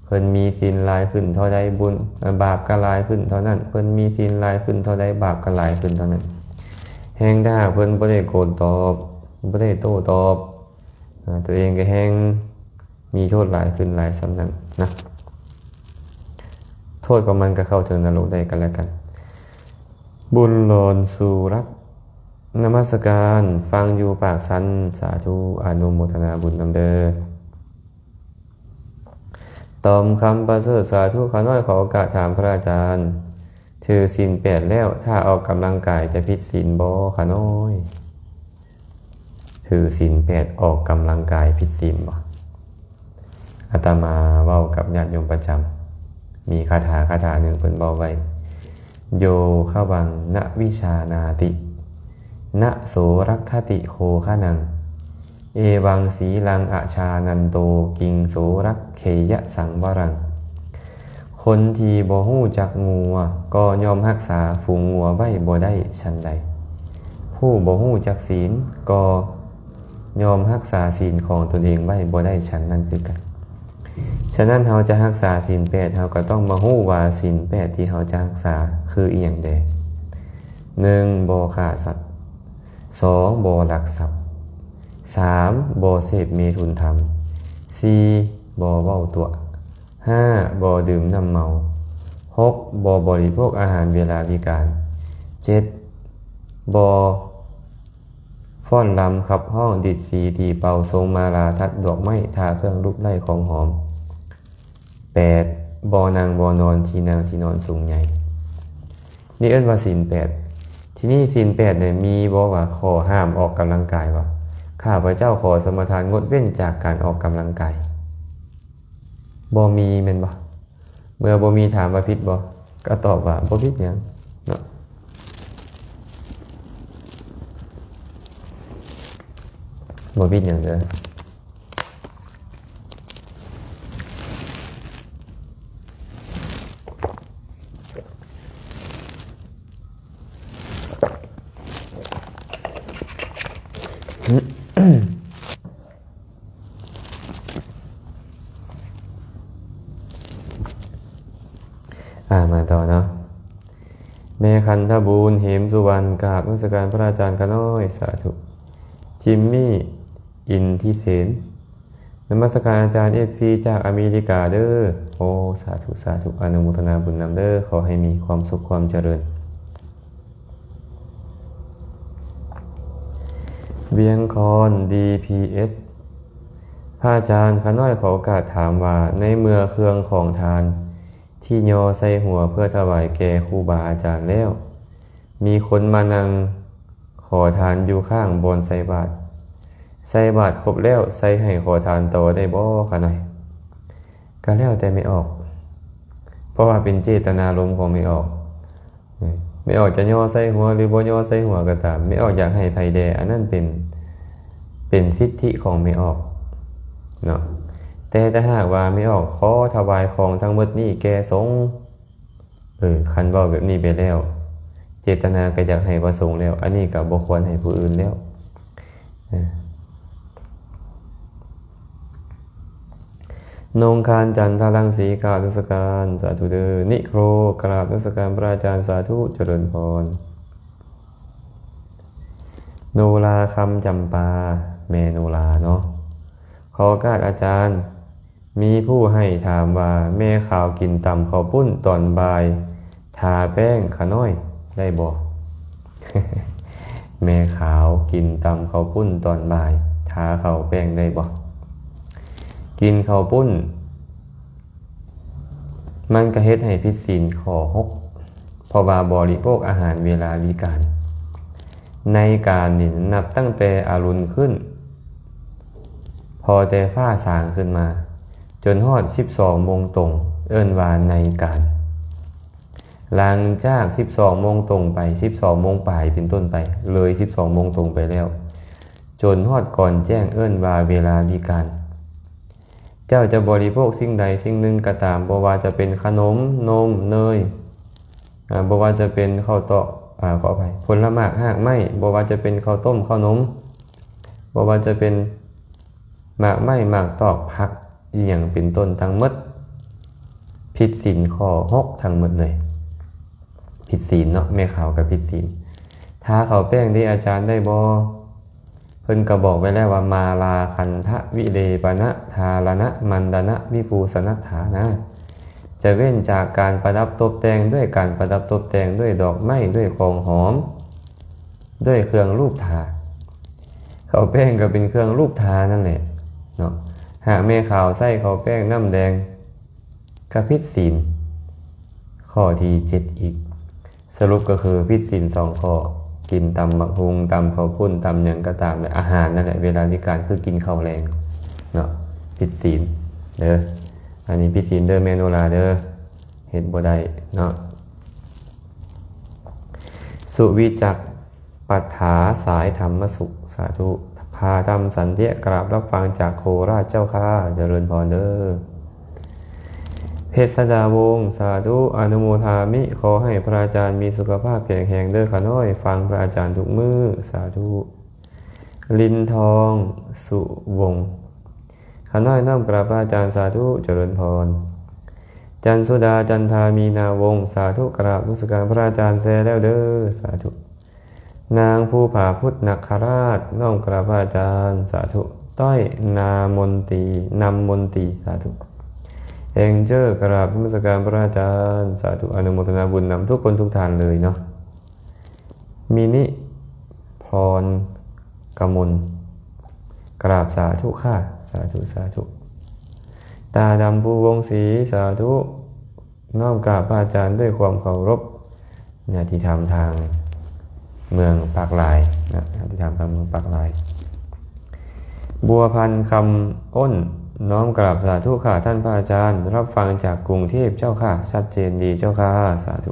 ເພິ່ນມີສິນຫຼາຍຂຶ້ນເທົ່າໃດ ບຸນ ເອີ ບາບກໍຫຼາຍຂຶ້ນເທົ່ານັ້ນ, ເພິ່ນມີສິນຫຼາຍຂຶ້ນເທົ່າໃດ ບາບກໍຫຼາຍຂຶ້ນເທົ່ານັ້ນ. ແຮ່ງຖ້າເພິ່ນບໍ່ໄດ້ໂຕ້ຕອບ ບໍ່ໄດ້ໂຕ້ຕອບ ອາ ຕົວເອງກໍແຮ່ງມີໂທດຫຼາຍຂຶ້ນຫຼາຍສ່ຳນັ້ນນະ. ໂທດຂອງມັນກໍເຂົ້າເຖິງນະລົກໄດ້ກັນແລະກັນ. ບຸນຫຼອນສຸລັກ ນະມັດສະການ, ຟັງຢູ່ປາກຊັນ, ສາທຸ ອະນຸໂມທະນາບຸນນຳເດີ. ຕອມຄຳປະເສີດ, ສາທຸ. ຂ້ານ້ອຍຂໍໂອກາດຖາມພະອາຈານ, ຖືສິນແປດແລ້ວ ຖ້າອອກກຳລັງກາຍຈະຜິດສິນບໍ່ ຂ້ານ້ອຍ? ຖືສິນແປດ ອອກກຳລັງກາຍຜິດສິນບໍ່? ອາດຕະມາເວົ້າກັບຍາດໂຍມປະຈຳ, ມີຄາຖາ ຄາຖາໜຶ່ງເພິ່ນເວົ້າໄວ້ ໂຍຄະວັງ ນະວິຊານາຕິ ນະໂສລັກຂະຕິໂຄຄະນັງ ເອວັງສີລັງອະຊານັນໂຕ ກິງໂສລັກເຂຍະສັງວະລັງ. ຄົນທີ່ບໍ່ຮູ້ຈັກງົວ ກໍຍ່ອມຮັກສາຝູງງົວໄວ້ບໍ່ໄດ້ ສັນໃດ ຜູ້ບໍ່ຮູ້ຈັກສິນ ກໍຍ່ອມຮັກສາສິນຂອງຕົນເອງໄວ້ບໍ່ໄດ້ ສັນນັ້ນຄືກັນ. ສະນັ້ນເຮົາຈະຮັກສາສິນແປດ ເຮົາກໍຕ້ອງມາຮູ້ວ່າສິນແປດທີ່ເຮົາຈະຮັກສາຄືອີ່ຫຍັງແດ່. ໜຶ່ງ ບໍ່ຂ້າສັດ. ສອງ ບໍ່ລັກຊັບ. ສາມ ບໍ່ເສບເມຖຸນທຳ. ສີ່ ບໍ່ເວົ້າຕົວະ. ຫ້າ ບໍ່ດື່ມນ້ຳເມົາ. ຫົກ ບໍ່ບໍລິໂພກອາຫານເວລາວິການ. ເຈັດ ບໍ່ຟ້ອນລຳຂັບຮ້ອງ ດີດສີຕີເປົ່າ ຊົງມາລາ ທັດດອກໄມ້ ທາເຄື່ອງລູບໄລ້ຂອງຫອມ. ແປດ ບໍ່ນັ່ງບໍ່ນອນທີ່ນັ່ງທີ່ນອນສູງໃຫຍ່. ນີ້ເອີ້ນວ່າສິນແປດ. ທີນີ້ສິນແປດນີ້ມີບໍ່ວ່າຂໍ້ຫ້າມອອກກຳລັງກາຍວ່າ ຂ້າພະເຈົ້າຂໍສະມາທານງົດເວັ້ນຈາກການອອກກຳລັງກາຍ? ບໍ່ມີແມ່ນບໍ່? ເມື່ອບໍ່ມີ ຖາມວ່າຜິດບໍ່? ກໍຕອບວ່າບໍ່ຜິດຫຍັງເນາະ. ບໍ່ຜິດຫຍັງເດີ. ອ່າ ມາຕໍ່ເນາະ. ແມ່ຂັນທະບູນ ເຫມສຸວັນ ກາບນະມັດສະການພະອາຈານຂ້ານ້ອຍ. ສາທຸ. ຈິມມີ້ ອິນທິເສນ ນະມັດສະການອາຈານ ເອັຟຊີ ຈາກອາເມລິກາເດີ. ໂອ ສາທຸ ສາທຸ ອະນຸໂມທະນາບຸນນຳເດີ. ຂໍໃຫ້ມີຄວາມສຸກຄວາມຈະເລີນ. ວຽງຄອນ ດີພີເອສ ພະອາຈານ ຂ້ານ້ອຍຂໍໂອກາດຖາມວ່າ ໃນເມື່ອເຄື່ອງຂອງທານທີ່ຍໍໃສ່ຫົວເພື່ອຖວາຍແກ່ຄູບາອາຈານແລ້ວ ມີຄົນມານັ່ງຂໍທານຢູ່ຂ້າງບ່ອນໃສ່ບາດ, ໃສ່ບາດຄົບແລ້ວໃສ່ໃຫ້ຂໍທານຕໍ່ໄດ້ບໍ່ຂະນ້ອຍ? ກໍແລ້ວແຕ່ແມ່ອອກ ເພາະວ່າເປັນເຈດຕະນາລົມຂອງແມ່ອອກ. ແມ່ອອກຈະຍໍໃສ່ຫົວ ຫຼື ບໍ່ຍໍໃສ່ຫົວກໍຕາມ, ແມ່ອອກຢາກໃຫ້ໃຜແດ່ ອັນນັ້ນເປັນ ເປັນສິດທິຂອງແມ່ອອກເນາະ. ແຕ່ຖ້າຫາກວ່າແມ່ອອກຂໍຖວາຍຂອງທັງໝົດນີ້ແກ່ສົງ, ເອີ ຄັນເວົ້າແບບນີ້ໄປແລ້ວ ເຈດຕະນາກໍຢາກໃຫ້ພະສົງແລ້ວ, ອັນນີ້ກໍບໍ່ຄວນໃຫ້ຜູ້ອື່ນແລ້ວ. ນົງຄານ ຈັນທະລັງສີ ກາບນະມັດສະການ ສາທຸເດີ. ນິໂຄຣ ກາບນະມັດສະການພະອາຈານ ສາທຸ ຈະເລີນພອນ. ໂນລາ ຄຳຈຳປາ ແມ່ໂນລາເນາະ. ຂໍໂອກາດອາຈານ, ມີຜູ້ໃຫ້ຖາມວ່າ ແມ່ຂາວກິນຕຳເຂົ້າປຸ້ນຕອນບ່າຍ ທາແປ້ງຂະນ້ອຍໄດ້ບໍ່? ແມ່ຂາວກິນຕຳເຂົ້າປຸ້ນຕອນບ່າຍ ທາເຂົ້າແປ້ງໄດ້ບໍ່? ກິນເຂົ້າປຸ້ນ ມັນກະເຮັດໃຫ້ຜິດສິນຂໍ້ຫົກ ເພາະວ່າບໍລິໂພກອາຫານເວລາວິການ. ໃນການນີ້ນັບຕັ້ງແຕ່ອະລຸນຂຶ້ນ ພໍແຕ່ຟ້າສາງຂຶ້ນມາ ຈົນຮອດສິບສອງໂມງຕົງ ເອີ້ນວ່າໃນການ. ຫຼັງຈາກສິບສອງໂມງຕົງໄປ ສິບສອງໂມງປາຍເປັນຕົ້ນໄປ ເລີຍສິບສອງໂມງຕົງໄປແລ້ວ ຈົນຮອດກ່ອນແຈ້ງ ເອີ້ນວ່າເວລາວິການ. ເຈົ້າຈະບໍລິໂພກສິ່ງໃດສິ່ງໜຶ່ງກໍຕາມ, ບໍ່ວ່າຈະເປັນຂະໜົມ, ນົມ, ເນີຍ, ອາ, ບໍ່ວ່າຈະເປັນເຂົ້າຕອກ, ອາ, ຂໍອະໄພ, ຜົນລະໝາກ, ຮາກໄມ້, ບໍ່ວ່າຈະເປັນເຂົ້າຕົ້ມ, ເຂົ້າໜົມ, ບໍ່ວ່າຈະເປັນໝາກໄມ້, ໝາກຕອກ, ຜັກ, ອີ່ຫຍັງເປັນຕົ້ນ, ທັງໝົດຜິດສິນຂໍ້ຫົກທັງໝົດເລີຍ. ຜິດສິນເນາະ, ແມ່ຂາວກໍຜິດສິນ. ທາເຂົ້າແປ້ງເດ ອາຈານ, ໄດ້ບໍ່? ເພິ່ນກໍບອກໄວ້ແລ້ວວ່າ ມາລາຄັນທະວິເລປະນະທາລະນະມັນດະນະວິພູສະນັດຖານາ ຈະເວັ້ນຈາກການປະດັບຕົບແຕ່ງດ້ວຍການປະດັບຕົບແຕ່ງດ້ວຍດອກໄມ້ ດ້ວຍຂອງຫອມ ດ້ວຍເຄື່ອງລູບທາ. ເຂົ້າແປ້ງກໍເປັນເຄື່ອງລູບທານັ້ນແຫຼະເນາະ. ຫາກແມ່ຂາວໃຊ້ເຂົ້າແປ້ງນ້ຳແດງ ກໍຜິດສິນຂໍ້ທີເຈັດອີກ. ສະຫຼຸບກໍຄືຜິດສິນສອງຂໍ້, ກິນຕຳບັກຫຸ່ງ, ຕຳເຂົ້າປຸ້ນ, ຕຳຫຍັງກໍຕາມແຫຼະ, ອາຫານນັ້ນແຫຼະ, ເວລາວິການຄືກິນເຂົ້າແລງເນາະ, ຜິດສິນເດີ. ອັນນີ້ຜິດສິນເດີແມ່ໂນລາເດີ, ເຮັດບໍ່ໄດ້ເນາະ. ສຸວິຈັກ ປັດຖາ ສາຍທຳມະສຸກ, ສາທຸ. ພາທຳສັນເທຍ ກະລາບຮັບຟັງຈາກໂຄລາດເຈົ້າຂ້າ, ຈະເລີນພອນເດີ. ເພັດສະດາວົງ, ສາທຸ ອະນຸໂມທາມິ, ຂໍໃຫ້ພະອາຈານມີສຸຂະພາບແຂງແຮງເດີຂ້ານ້ອຍ, ຟັງພະອາຈານທຸກມື້, ສາທຸ. ລິນທອງ ສຸວົງ, ຂ ຂ້ານ້ອຍນ້ອມກາບພະອາຈານ ສາທຸ ຈະເລີນພອນ. ຈັນສຸດາ ຈັນທາ ມີນາວົງ ສາທຸ ກາບນະມັດສະການພະອາຈານແຊແລ້ວເດີ ສາທຸ. ນາງພູຜາພຸດ ນາຄະລາດ ນ້ອມກາບພະອາຈານ ສາທຸ. ຕ້ອຍ ນາມົນຕີ ນຳມົນຕີ ສາທຸ. ເອັງເຈີ ກາບນະມັດສະການພະອາຈານ ສາທຸ. ອະນຸໂມທະນາບຸນນຳທຸກຄົນທຸກທ່ານເລີຍເນາະ. ມິນິ ພອນກະມົນ ກາບສາທຸຄ່າ ສາທຸ ສາທຸ. ຕາດຳ ພູວົງສີ ສາທຸ ນ້ອມກາບພະອາຈານດ້ວຍຄວາມເຄົາລົບ. ຍາດຕິທຳທາງເມືອງປາກລາຍນະ ຍາດຕິທຳທາງເມືອງປາກລາຍ. ບົວພັນ ຄຳອ້ນ ນ້ອມກາບສາທຸຄ່າທ່ານພະອາຈານ ຮັບຟັງຈາກກຸງເທບເຈົ້າຄ່າ ຊັດເຈນດີເຈົ້າຄ່າ ສາທ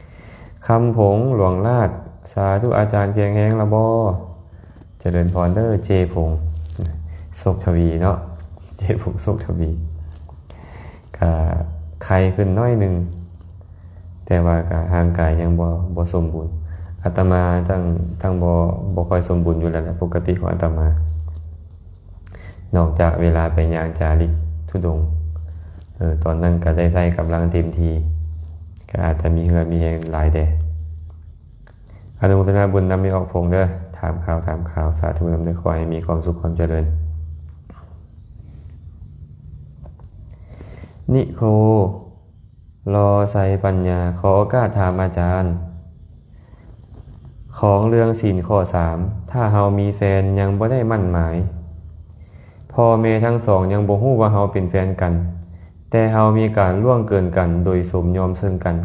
ຸ. ຄຳຜົງ ຫຼວງລາດ ສາທຸ ອາຈານແຂງແຮງລະບໍ? ຈະເລີນພອນເດີ ເຈ ພົງ ສົກທະວີເນາະ ເຈ ພົງ ສົກທະວີ ກະໄຄຂຶ້ນໜ້ອຍໜຶ່ງ ແຕ່ວ່າກະຮ່າງກາຍຍັງບໍ່ ບໍ່ສົມບູນ. ອາດຕະມາທັງ ທັງບໍ່ ບໍ່ຄ່ອຍສົມບູນຢູ່ແລ້ວແຫຼະ ປົກກະຕິຂອງອາດຕະມາ ນອກຈາກເວລາໄປຍ່າງຈາລິກທຸດົງ ເອີ ຕອນນັ້ນກະໄດ້ໃຊ້ກຳລັງເຕັມທີ່ ກະອາດຈະມີເຫື່ອມີແຮງຫຼາຍແດ່. ອະນຸໂມທະນາບຸນນຳແມ່ອອກພົງເດີ ຖາມຂ່າວ ຖາມຂ່າວ ສາທຸນຳເດີ ຂໍໃຫ້ມີຄວາມສຸກຄວາມຈະເລີນ. ນິໂຄ ລໍໄຊປັນຍາ ຂໍໂອກາດຖາມອາຈານ ຂອງເລື່ອງສິນຂໍ້ສາມ ຖ້າເຮົາມີແຟນຍັງບໍ່ໄດ້ໝັ້ນໝາຍ ພໍ່ແມ່ທັງສອງຍັງບໍ່ຮູ້ວ່າເຮົາເປັນແຟນກັນ ແຕ່ເຮົາມີການລ່ວງເກີນກັນໂດຍສົມຍອມເຊິ່ງກັນ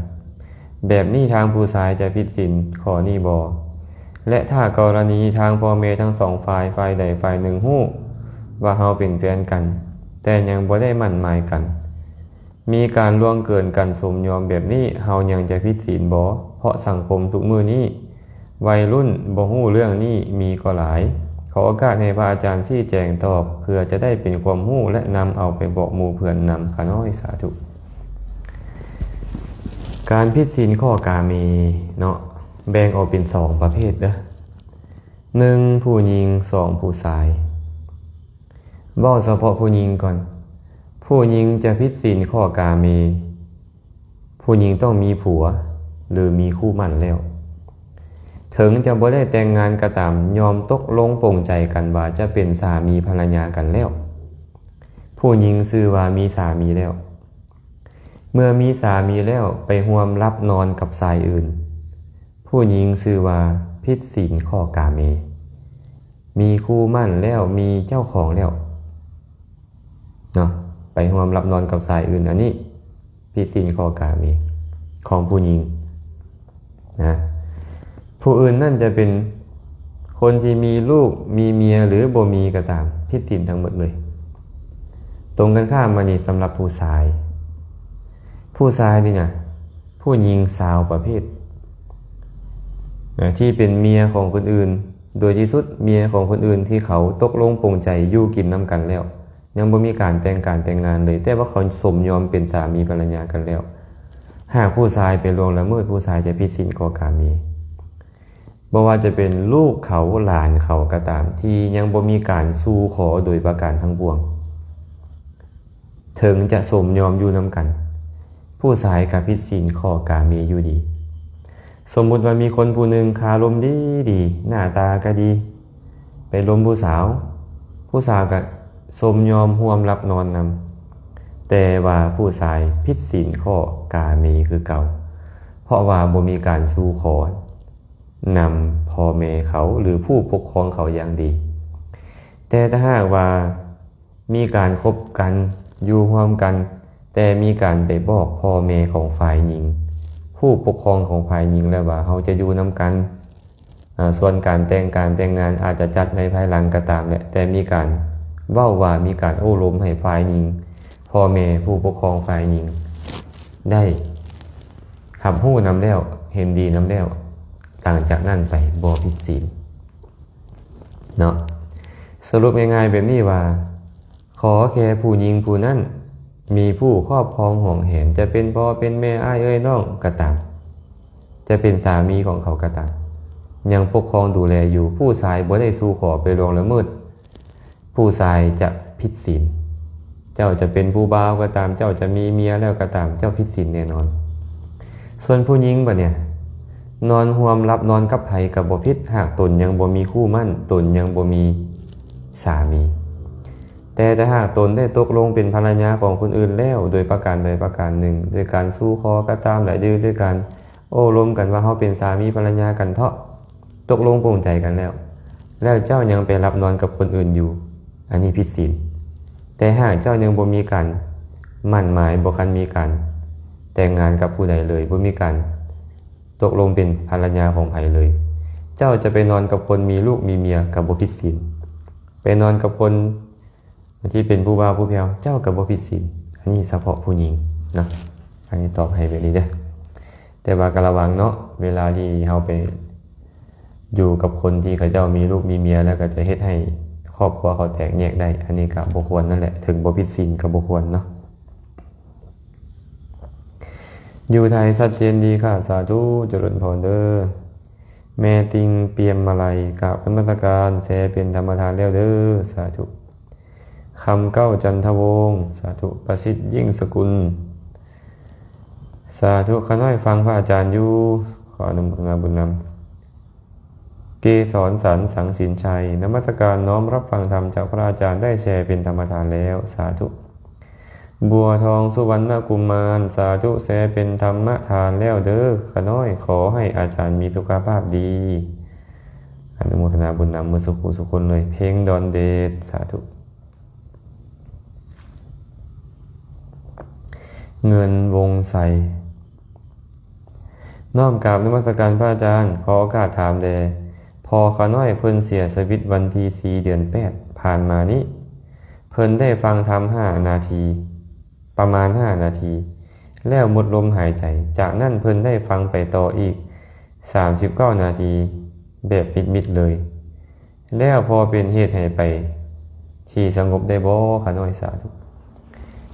ແບບນີ້ທາງຜູ້ຊາຍຈະຜິດສິນຂໍ້ນີ້ບໍ່? ແລະ ຖ້າກໍລະນີທາງພໍ່ແມ່ທັງສອງຝ່າຍ ຝ່າຍໃດຝ່າຍໜຶ່ງຮູ້ວ່າເຮົາເປັນແຟນກັນ ແຕ່ຍັງບໍ່ໄດ້ໝັ້ນໝາຍກັນ ມີການລ່ວງເກີນກັນສົມຍອມແບບນີ້ ເຮົາຍັງຈະຜິດສິນບໍ່? ເພາະສັງຄົມທຸກມື້ນີ້ ໄວລຸ້ນບໍ່ຮູ້ເລື່ອງນີ້ມີກໍຫຼາຍ. ຂໍໂອກາດໃຫ້ພະອາຈານຊີ້ແຈງຕອບ ເພື່ອຈະໄດ້ເປັນຄວາມຮູ້ ແລະ ນຳເອົາໄປບອກໝູ່ເພື່ອນນຳ. ຂ້ານ້ອຍສາທຸ. ການຜິດສິນຂໍ້ກາເມເນາະ ແບ່ງອອກເປັນສອງປະເພດເດີ. ໜຶ່ງ ຜູ້ຍິງ, ສອງ ຜູ້ຊາຍ. ເວົ້າສະເພາະຜູ້ຍິງກ່ອນ. ຜູ້ຍິງຈະຜິດສິນຂໍ້ກາເມ ຜູ້ຍິງຕ້ອງມີຜົວ ຫຼື ມີຄູ່ໝັ້ນແລ້ວ. ເຖິງຈະບໍ່ໄດ້ແຕ່ງງານກໍຕາມ, ຍອມຕົກລົງປົງໃຈກັນວ່າຈະເປັນສາມີພັນລະຍາກັນແລ້ວ. ຜູ້ຍິງຊື່ວ່າມີສາມີແລ້ວ. ເມື່ອມີສາມີແລ້ວ ໄປຮ່ວມຫຼັບນອນກັບຊາຍອື່ນ, ຜູ້ຍິງຊື່ວ່າຜິດສິນຂໍ້ກາເມ. ມີຄູ່ໝັ້ນແລ້ວ, ມີເຈົ້າຂອງແລ້ວເນາະ, ໄປຮ່ວມຫຼັບນອນກັບຊາຍອື່ນ, ອັນນີ້ຜິດສິນຂໍ້ກາເມຂອງຜູ້ຍິງນະ. ຜູ້ອື່ນນັ້ນຈະເປັນຄົນທີ່ມີລູກ, ມີເມຍ ຫຼື ບໍ່ມີກໍຕາມ, ຜິດສິນທັງໝົດເລີຍ. ຕົງກັນຂ້າມມານີ້ສຳລັບຜູ້ຊາຍ. ຜູ້ຊາຍນີ້ນະ, ຜູ້ຍິງຊາວປະເພດນະ ທີ່ເປັນເມຍຂອງຄົນອື່ນ, ໂດຍທີ່ສຸດເມຍຂອງຄົນອື່ນທີ່ເຂົາຕົກລົງປົງໃຈຢູ່ກິນນຳກັນແລ້ວ, ຍັງບໍ່ມີການແຕ່ງການແຕ່ງງານເລີຍ, ແຕ່ວ່າເຂົາສົມຍອມເປັນສາມີພັນລະຍາກັນແລ້ວ. ຫາກຜູ້ຊາຍໄປລ່ວງລະເມີດ, ຜູ້ຊາຍຈະຜິດສິນຂໍ້ກາເມ. ບໍ່ວ່າຈະເປັນລູກເຂົາ, ຫຼານເຂົາກໍຕາມ, ທີ່ຍັງບໍ່ມີການສູ່ຂໍໂດຍປະການທັງປວງ. ເຖິງຈະສົມຍອມຢູ່ນຳກັນ, ຜູ້ຊາຍກໍຜິດສິນຂໍ້ກາເມຢູ່ດີ. ສົມມຸດວ່າມີຄົນຜູ້ໜຶ່ງຄາລົມດີໆ, ໜ້າຕາກໍດີ, ໄປລົມຜູ້ສາວ, ຜູ້ສາວກໍສົມຍອມຮ່ວມຫຼັບນອນນຳ, ແຕ່ວ່າຜູ້ຊາຍຜິດສິນຂໍ້ກາເມຄືເກົ່າ, ເພາະວ່າບໍ່ມີການສູ່ຂໍນຳພໍ່ແມ່ເຂົາ ຫຼື ຜູ້ປົກຄອງເຂົາຢ່າງດີ. ແຕ່ຖ້າຫາກວ່າ ມີການຄົບກັນ, ຢູ່ຮ່ວມກັນ, ແຕ່ມີການໄປບອກພໍ່ແມ່ຂອງຝ່າຍຍິງ, ຜູ້ປົກຄອງຂອງຝ່າຍຍິງແລ້ວວ່າເຮົາຈະຢູ່ນຳກັນ, ອາ, ສ່ວນການແຕ່ງ ການແຕ່ງງານອາດຈະຈັດໃນພາຍຫຼັງກໍຕາມແຫຼະ, ແຕ່ມີການເວົ້າວ່າ ມີການໂອ້ລົມໃຫ້ຝ່າຍຍິງ, ພໍ່ແມ່, ຜູ້ປົກຄອງຝ່າຍຍິງໄດ້ຮັບຮູ້ນຳແລ້ວ, ເຫັນດີນຳແລ້ວ, ຫຼັງຈາກນັ້ນໄປບໍ່ຜິດສິນ. ເນາະ ສະຫຼຸບງ່າຍໆແບບນີ້ວ່າ ຂໍແຄ່ຜູ້ຍິງຜູ້ນັ້ນມີຜູ້ຄອບຄອງຫວງແຫນ, ຈະເປັນພໍ່ເປັນແມ່, ອ້າຍເອື້ອຍນ້ອງກໍຕາມ, ຈະເປັນສາມີຂອງເຂົາກໍຕາມ, ຍັງປົກຄອງດູແລຢູ່. ຜູ້ຊາຍບໍ່ໄດ້ສູ່ຂໍໄປລ່ວງລະເມີດ, ຜູ້ຊາຍຈະຜິດສິນ. ເຈົ້າຈະເປັນຜູ້ບ່າວກໍຕາມ, ເຈົ້າຈະມີເມຍແລ້ວກໍຕາມ, ເຈົ້າຜິດສິນແນ່ນອນ. ສ່ວນຜູ້ຍິງບັດນີ້ ນອນຮ່ວມຫຼັບນອນກັບໃຜກໍບໍ່ຜິດ, ຫາກຕົນຍັງບໍ່ມີຄູ່ໝັ້ນ, ຕົນຍັງບໍ່ມີສາມີ. ແຕ່ຖ້າຫາກຕົນໄດ້ຕົກລົງເປັນພັນລະຍາຂອງຄົນອື່ນແລ້ວ ໂດຍປະການໃດປະການໜຶ່ງ, ດ້ວຍການສູ່ຂໍກໍຕາມ, ແລະ ດ້ວຍການໂອ້ລົມກັນວ່າເຮົາເປັນສາມີພັນລະຍາກັນເທາະ, ຕົກລົງປົງໃຈກັນແລ້ວ, ແລ້ວເຈົ້າຍັງໄປຫຼັບນອນກັບຄົນອື່ນຢູ່, ອັນນີ້ຜິດສິນ. ແຕ່ຫາກເຈົ້າຍັງບໍ່ມີການໝັ້ນໝາຍ, ບໍ່ທັນມີການແຕ່ງງານກັບຜູ້ໃດເລີຍ, ບໍ່ມີການຕົກລົງເປັນພັນລະຍາຂອງໃຜເລີຍ, ເຈົ້າຈະໄປນອນກັບຄົນມີລູກມີເມຍກໍບໍ່ຜິດສິນ, ໄປນອນກັບຄົນ ທີ່ເປັນຜູ້ບ່າວຜູ້ແພ້ວ ເຈົ້າກໍບໍ່ຜິດສິນ. ອັນນີ້ສະເພາະຜູ້ຍິງເນາະ, ອັນນີ້ຕອບໃຫ້ແບບນີ້ເດີ້. ແຕ່ວ່າກໍລະວັງເນາະ, ເວລາທີ່ເຮົາໄປຢູ່ກັບຄົນທີ່ເຂົາເຈົ້າມີລູກມີເມຍ ແລ້ວກໍຈະເຮັດໃຫ້ຄອບຄົວເຂົາແຕກແຍກໄດ້, ອັນນີ້ກໍບໍ່ຄວນນັ້ນແຫຼະ, ເຖິງບໍ່ຜິດສິນກໍບໍ່ຄວນເນາະ. ຢູ່ໄທຊັດເຈນດີຄ່ະ, ສາທຸ ຈະເລີນພອນເດີ້. ແມ່ຕິ່ງ ປຽມມາໄລ ກາບນະມັດສະການ, ແຊເປັນທຳມະທານແລ້ວເດີ້, ສາທຸ. ຄຳເກົ້າ ຈັນທະວົງ, ສາທຸ. ປະສິດ ຍິ່ງສະກຸນ, ສາທຸ. ຂ້ານ້ອຍຟັງພະອາຈານຢູ່, ຂໍອະນຸໂມທະນາບຸນນຳ. ເກສອນສັນ ສັງສິນໄຊ, ນະມັດສະການ ນ້ອມຮັບຟັງທຳຈາກພະອາຈານ, ໄດ້ແຊເປັນທຳມະທານແລ້ວ, ສາທຸ. ບົວທອງ ສຸວັນນະກຸມານ, ສາທຸ, ແຊເປັນທຳມະທານແລ້ວເດີ້, ຂ້ານ້ອຍ ຂໍໃຫ້ອາຈານມີສຸຂະພາບດີ. ອະນຸໂມທະນາບຸນນຳໝົດສູ່ຜູ້ສູ່ຄົນເລີຍ. ເພັງ ດອນເດດ, ສາທຸ. ເງິນ ວົງໄຊ, ນ້ອມກາບນະມັດສະການພະອາຈານ, ຂໍໂອກາດຖາມແດ່, ພໍ່ຂ້ານ້ອຍເພິ່ນເສຍຊີວິດວັນທີສີ່ ເດືອນແປດ ຜ່ານມານີ້, ເພິ່ນໄດ້ຟັງທຳຫ້ານາທີ, ປະມານຫ້ານາທີ ແລ້ວໝົດລົມຫາຍໃຈ, ຈາກນັ້ນເພິ່ນໄດ້ຟັງໄປຕໍ່ອີກສາມສິບເກົ້ານາທີ ແບບມິດໆເລີຍ. ແລ້ວພໍເປັນເຫດໃຫ້ໄປທີ່ສະຫງົບໄດ້ບໍ່ ຂ້ານ້ອຍ? ສາທຸ.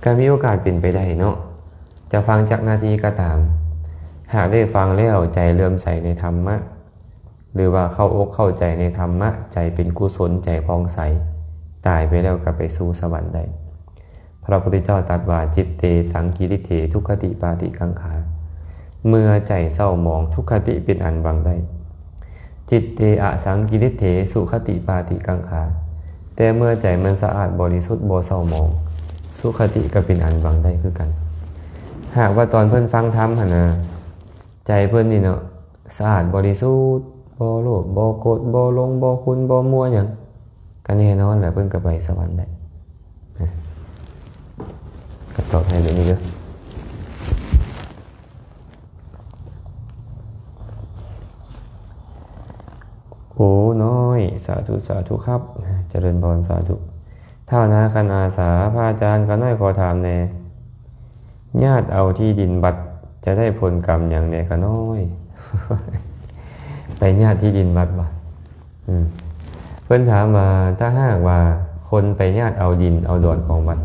ກໍມີໂອກາດເປັນໄປໄດ້ເນາະ, ຈະຟັງຈັກນາທີກໍຕາມ, ຫາກໄດ້ຟັງແລ້ວໃຈເຫຼື້ອມໃສໃນທຳມະ, ຫຼືວ່າເຂົ້າອົກເຂົ້າໃຈໃນທຳມະ, ໃຈເປັນກຸສົນ, ໃຈຜ່ອງໃສ, ຕາຍໄປແລ້ວກໍໄປສູ່ສະຫວັນໄດ້. ພະພຸດທະເຈົ້າຕັດວ່າ ຈິດເຕ ສັງກິລິດເຖ ທຸກຂະຕິປາຕິກັງຂາ, ເມື່ອໃຈເສົ້າໝອງ ທຸກຂະຕິເປັນອັນຫວັງໄດ້. ຈິດເຕ ອະສັງກິລິດເຖ ສຸຂະຕິປາຕິກັງຂາ, ແຕ່ເມື່ອໃຈມັນສະອາດບໍລິສຸດ ບໍ່ເສົ້າໝອງ, ສຸຂະຕິກໍເປັນອັນຫວັງໄດ້ຄືກັນ. ຫາກວ່າຕອນເພິ່ນຟັງທຳຫັ້ນນະ, ໃຈເພິ່ນນີ້ເນາະ ສະອາດບໍລິສຸດ, ບໍ່ໂລບ ບໍ່ໂກດ ບໍ່ຫຼົງ ບໍ່ຂຸ່ນ ບໍ່ມົວຫຍັງ, ກໍແນ່ນອນແຫຼະ ເພິ່ນກໍໄປສະຫວັນໄດ້. ກໍຕອບໃຫ້ແບບນີ້ເດີ້. ໂອ້ນ້ອຍ, ສາທຸ ສາທຸຄັບ, ຈະເລີນພອນ, ສາທຸ. ທ້າວນາຄັນອາສາ, ພະອາຈານ, ຂ້ານ້ອຍຂໍຖາມແດ່, ຍາດເອົາທີ່ດິນວັດ ຈະໄດ້ຜົນກຳຫຍັງແດ່ຂ້ານ້ອຍ? ໄປຍາດທີ່ດິນວັດບໍ່? ອືມ ເພິ່ນຖາມວ່າ ຖ້າຫາກວ່າຄົນໄປຍາດເອົາດິນເອົາດອນຂອງວັດ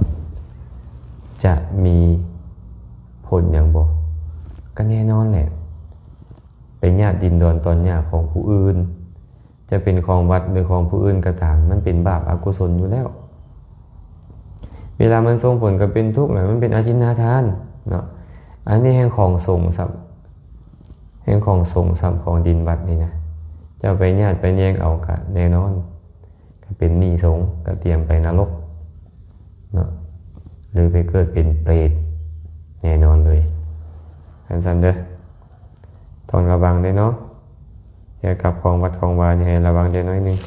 ຈະມີຜົນຫຍັງບໍ່? ກໍແນ່ນອນແຫຼະ, ໄປຍາດດິນດອນຕອນຫຍ້າຂອງຜູ້ອື່ນ, ຈະເປັນຂອງວັດ ຫຼື ຂອງຜູ້ອື່ນກໍຕາມ, ມັນເປັນບາບອະກຸສົນຢູ່ແລ້ວ. ເວລາມັນສົ່ງຜົນກໍເປັນທຸກແຫຼະ, ມັນເປັນອະທິນນາທານເນາະ. ອັນນີ້ແຮ່ງຂອງສົງຊ້ຳ, ແຮ່ງຂອງສົງຊ້ຳຂອງດິນວັດນີ້ນະ. ເຈົ້າໄປຍາດໄປແຍ່ງເອົາກະແນ່ນອນ, ກໍເປັນໜີ້ສົງ, ກໍຕຽມໄປນະລົກເນາະ, ຫຼື ໄປເກີດເປັນເປດແນ່ນອນເລີຍ. ຄັນຊັ້ນເດີ້ ຕ້ອງລະວັງເດ້ເນາະ, ກ່ຽວກັບຂອງວັດຂອງວານີ້ໃຫ້ລະວັງແດ່ໜ້ອຍໜຶ່ງ.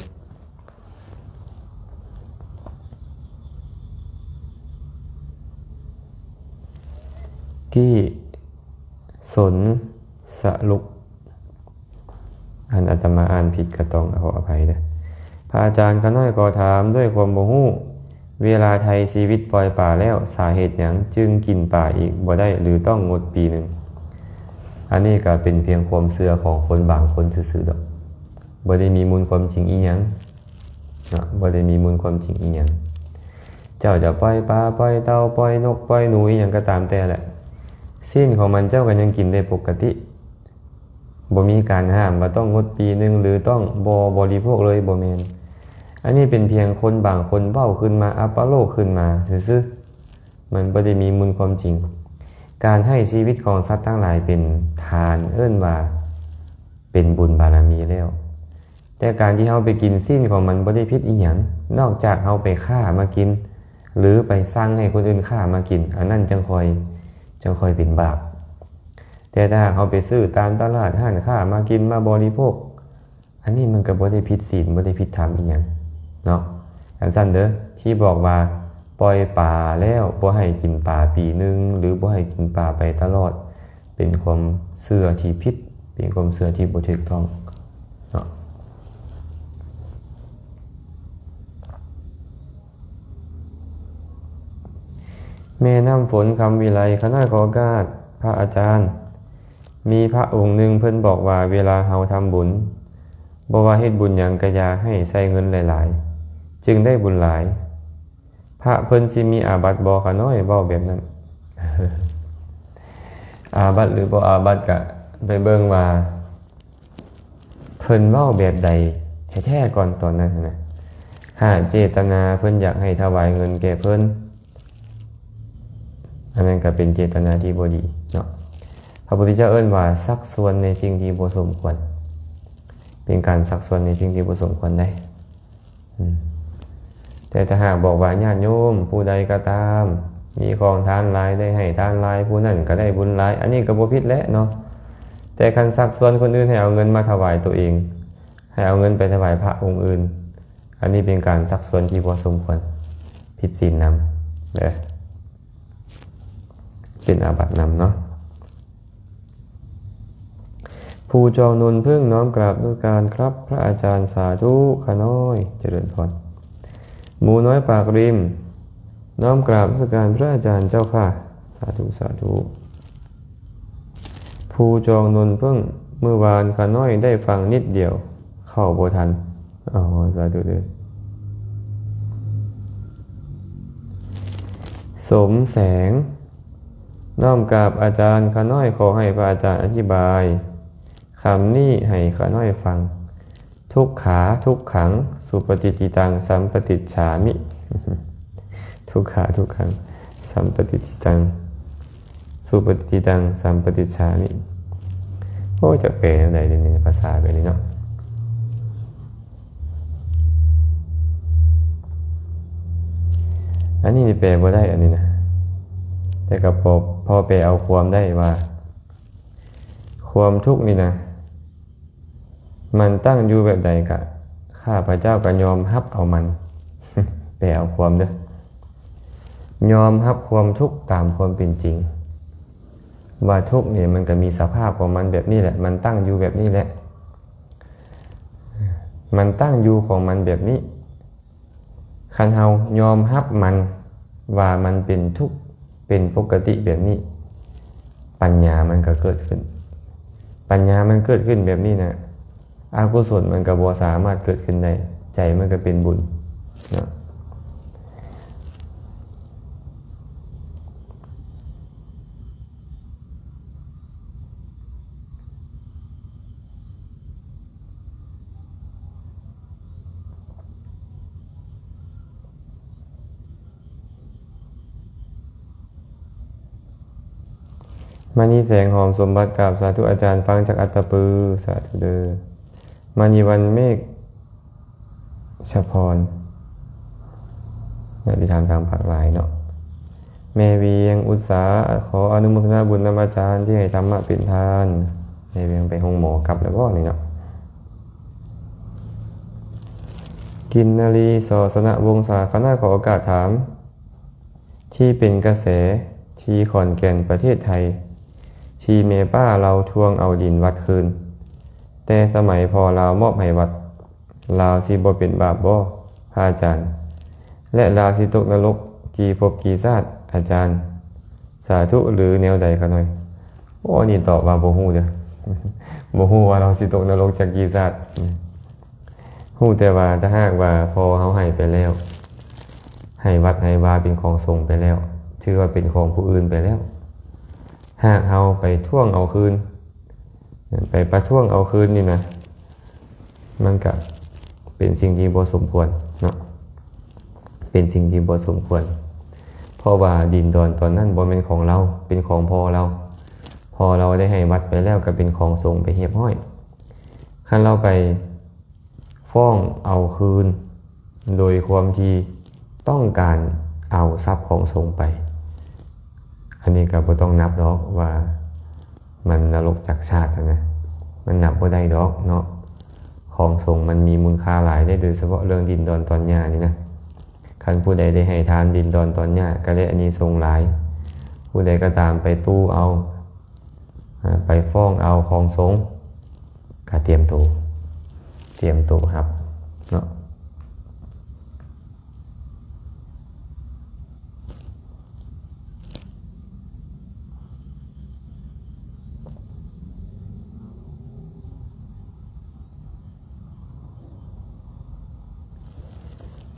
ກີ້ສົນສະລຸກ, ອັນອາດຕະມາອ່ານຜິດກໍຕ້ອງຂໍອະໄພເດີ້. ພະອາຈານ, ຂ້ານ້ອຍຂໍຖາມດ້ວຍຄວາມບໍ່ຮູ້, ເວລາໄຖ່ຊີວິດປ່ອຍປາແລ້ວ ສາເຫດຫຍັງຈຶ່ງກິນປາອີກບໍ່ໄດ້ ຫຼື ຕ້ອງງົດປີໜຶ່ງ? ອັນນີ້ກໍເປັນພຽງຄວາມເຊື່ອຂອງຄົນບາງຄົນຊື່ໆດອກ, ບໍ່ໄດ້ມີມູນຄວາມຈິງອີ່ຫຍັງເນາະ, ບໍ່ໄດ້ມີມູນຄວາມຈິງອີ່ຫຍັງ. ເຈົ້າຈະປ່ອຍປາ, ປ່ອຍເຕົ່າ, ປ່ອຍນົກ, ປ່ອຍໜູ ອີ່ຫຍັງກໍຕາມແຕ່ແຫຼະ, ຊີ້ນຂອງມັນເຈົ້າກໍຍັງກິນໄດ້ປົກກະຕິ. ບໍ່ມີການຫ້າມວ່າຕ້ອງງົດປີໜຶ່ງ ຫຼື ຕ້ອງບໍ່ບໍລິໂພກເລີຍ, ບໍ່ແມ່ນ. ອັນນີ້ເປັນພຽງຄົນບາງຄົນເວົ້າຂຶ້ນມາ, ອາປະໂລກຂຶ້ນມາຊື່ໆ. ມັນບໍ່ໄດ້ມີມູນຄວາມຈິງ. ການໃຫ້ຊີວິດຂອງສັດທັງຫຼາຍເປັນທານ ເອີ້ນວ່າເປັນບຸນບາລະມີແລ້ວ. ແຕ່ການທີ່ເຮົາໄປກິນຊີ້ນຂອງມັນບໍ່ໄດ້ຜິດອີ່ຫຍັງ, ນອກຈາກເຮົາໄປຂ້າມາກິນ ຫຼື ໄປສັ່ງໃຫ້ຄົນອື່ນຂ້າມາກິນ, ອັນນັ້ນຈັ່ງຄ່ອຍ, ຈັ່ງຄ່ອຍເປັນບາບ. ແຕ່ຖ້າຫາກເຮົາໄປຊື້ຕາມຕະຫຼາດ, ຮ້ານຄ້າມາກິນ, ມາບໍລິໂພກ, ອັນນີ້ມັນກໍບໍ່ໄດ້ຜິດສິນ, ບໍ່ໄດ້ຜິດທຳອີ່ຫຍັງເນາະ. ຈັ່ງຊັ້ນເດີ້ ທີ່ບອກວ່າປ່ອຍປາແລ້ວບໍ່ໃຫ້ກິນປາປີໜຶ່ງ ຫຼື ບໍ່ໃຫ້ກິນປາໄປຕະຫຼອດ, ເປັນຄວາມເຊື່ອທີ່ຜິດ, ເປັນຄວາມເຊື່ອທີ່ບໍ່ຖືກຕ້ອງເນາະ. ແມ່ນ້ຳຝົນ ຄຳວິໄລ, ຂ້ານ້ອຍຂໍໂອກາດພະອາຈານ. ມີພະອົງໜຶ່ງເພິ່ນບອກວ່າ ເວລາເຮົາທຳບຸນ, ບໍ່ວ່າເຮັດບຸນຫຍັງກໍຢ່າໃຫ້ໃຊ້ເງິນຫຼາຍໆ ຈຶ່ງໄດ້ບຸນຫຼາຍ. ພະເພິ່ນຊິມີອາບັດບໍ່ ຂ້ານ້ອຍເວົ້າແບບນັ້ນ? ອາບັດຫຼືບໍ່ອາບັດ ກະໄປເບິ່ງວ່າເພິ່ນເວົ້າແບບໃດແທ້ໆ ກ່ອນຕອນນັ້ນນະ. ຫາກເຈດຕະນາເພິ່ນຢາກໃຫ້ຖວາຍເງິນແກ່ເພິ່ນ, ອັນນັ້ນກໍເປັນເຈດຕະນາທີ່ບໍ່ດີເນາະ. ພະພຸດທະເຈົ້າເອີ້ນວ່າຊັກຊວນໃນສິ່ງທີ່ບໍ່ສົມຄວນ, ເປັນການຊັກຊວນໃນສິ່ງທີ່ບໍ່ສົມຄວນໄດ໋. ອືມ ແຕ່ຖ້າຫາກບອກວ່າ ຍາດໂຍມຜູ້ໃດກໍຕາມ ມີຂອງທານຫຼາຍ ໄດ້ໃຫ້ທານຫຼາຍ, ຜູ້ນັ້ນກໍໄດ້ບຸນຫຼາຍ, ອັນນີ້ກໍບໍ່ຜິດແຫຼະເນາະ. ແຕ່ຄັນຊັກຊວນຄົນອື່ນໃຫ້ເອົາເງິນມາຖວາຍຕົວເອງ, ໃຫ້ເອົາເງິນໄປຖວາຍພະອົງອື່ນ, ອັນນີ້ເປັນການຊັກຊວນທີ່ບໍ່ສົມຄວນ, ຜິດສິນນຳເດີ້, ເປັນອາບັດນຳເນາະ. ພູຈອງນົນເພິ່ງ ນ້ອມກາບນະມັດສະການຄັບພະອາຈານ, ສາທຸຂ້ານ້ອຍ, ຈະເລີນພອນ. ໝູນ້ອຍປາກລິມ ນ້ອມກາບນະມັດສະການພະອາຈານເຈົ້າຂ້າ, ສາທຸ ສາທຸ. ພູຈອງນົນເພິ່ງ ມື້ວານຂ້ານ້ອຍໄດ້ຟັງນິດດຽວ ເຂົ້າບໍ່ທັນ. ອໍ ສາທຸເດີ້. ສົມແສງ ນ້ອມກາບອາຈານ, ຂ້ານ້ອຍຂໍໃຫ້ພະອາຈານອະທິບາຍຄຳນີ້ໃຫ້ຂ້ານ້ອຍຟັງ. ທຸກຂາທຸກຂັງ ສຸປະຕິດຕິຕັງ ສຳປະຕິດສາມິ. ທຸກຂາທຸກຂັງ ສຳປະຕິດຕິຕັງ ສຸປະຕິດຕິຕັງ ສຳປະຕິດສາມິ. ໂອ້ ຈະແປແນວໃດເດນີ້ ພາສາແບບນີ້ເນາະ. ອັນນີ້ນີ້ແປບໍ່ໄດ້ ອັນນີ້ນະ, ແຕ່ກໍພໍ, ພໍແປເອົາຄວາມໄດ້ວ່າ ຄວາມທຸກນີ້ນະ ມັນຕັ້ງຢູ່ແບບໃດ ກະ ຂ້າພະເຈົ້າກໍຍອມຮັບເອົາມັນ. ແປເອົາຄວາມເດີ້, ຍອມຮັບຄວາມທຸກຕາມຄວາມເປັນຈິງ ວ່າທຸກນີ້ມັນກໍມີສະພາບຂອງມັນແບບນີ້ແຫຼະ, ມັນຕັ້ງຢູ່ແບບນີ້ແຫຼະ, ມັນຕັ້ງຢູ່ຂອງມັນແບບນີ້. ຄັນເຮົາຍອມຮັບມັນວ່າມັນເປັນທຸກ ເປັນປົກກະຕິແບບນີ້, ປັນຍາມັນກໍເກີດຂຶ້ນ. ປັນຍາມັນເກີດຂຶ້ນແບບນີ້ນະ, ອະກຸສົນມັນກໍບໍ່ສາມາດເກີດຂຶ້ນໄດ້, ໃຈມັນກໍເປັນບຸນເນາະ. ມະນີແສງຫອມສົມບັດ ກາບສາທຸອາຈານ, ຟັງຈາກອັດຕະປື, ສາທຸເດີ້. ມະນີວັນເມກ ສະພອນ ໄດ້ໄປຖາມທາງພາກຫຼາຍເນາະ. ແມ່ວຽງອຸດສາ ຂໍອະນຸໂມທະນາບຸນນຳອາຈານທີ່ໃຫ້ທຳມະເປັນທານ. ແມ່ວຽງໄປໂຮງໝໍກັບແລ້ວບໍ່ນີ້ເນາະ? ກິນນະລີ ສອສະນະວົງສາ ຄະນະ ຂໍໂອກາດຖາມ ທີ່ເປັນກະແສທີ່ຂອນແກ່ນ ປະເທດໄທ ທີ່ແມ່ປ້າລາວທວງເອົາດິນວັດຄືນ ແຕ່ສະໄໝພໍ່ລາວມອບໃຫ້ວັດ ລາວຊິບໍ່ເປັນບາບບໍ່ ພະອາຈານ? ແລະ ລາວຊິຕົກນະລົກກີ່ພົບກີ່ຊາດ ອາຈານ? ສາທຸ ຫຼື ແນວໃດຂະນ້ອຍ? ໂອ້ ອັນນີ້ຕອບວ່າບໍ່ຮູ້ເດີ້. ບໍ່ຮູ້ວ່າລາວຊິຕົກນະລົກຈັກກີ່ຊາດ. ຮູ້ແຕ່ວ່າຖ້າຫາກວ່າພໍ່ເຮົາໃຫ້ໄປແລ້ວ, ໃຫ້ວັດໃຫ້ວາເປັນຂອງສົງໄປແລ້ວ, ຖືວ່າເປັນຂອງຜູ້ອື່ນໄປແລ້ວ. ຫາກເຮົາໄປທວງເອົາຄືນ, ໄປປະທ້ວງເອົາຄືນນີ້ນະ, ມັນກະເປັນສິ່ງທີ່ບໍ່ສົມຄວນເນາະ, ເປັນສິ່ງທີ່ບໍ່ສົມຄວນ. ເພາະວ່າດິນດອນຕອນນັ້ນບໍ່ແມ່ນຂອງລາວ, ເປັນຂອງພໍ່ລາວ. ພໍ່ລາວໄດ້ໃຫ້ວັດໄປແລ້ວ ກໍເປັນຂອງສົງໄປຮຽບຮ້ອຍ. ຄັນລາວໄປຟ້ອງເອົາຄືນ ໂດຍຄວາມທີ່ຕ້ອງການເອົາຊັບຂອງສົງໄປ, ອັນນີ້ກໍບໍ່ຕ້ອງນັບດອກວ່າມັນນະລົກຈັກຊາດຫັ້ນນະ, ມັນນັບບໍ່ໄດ້ດອກເນາະ. ຂອງສົງມັນມີມູນຄ່າຫຼາຍເດ້, ໂດຍສະເພາະເລື່ອງດິນດອນຕອນຫຍ້ານີ້ນະ. ຄັນຜູ້ໃດໄດ້ໃຫ້ທານດິນດອນຕອນຫຍ້າ ກໍໄດ້ອານິສົງຫຼາຍ. ຜູ້ໃດກໍຕາມໄປຕູ້ເອົາ, ອາ, ໄປຟ້ອງເອົາຂອງສົງ, ກໍຕຽມໂຕ, ຕຽມໂຕຮັບເນາະ.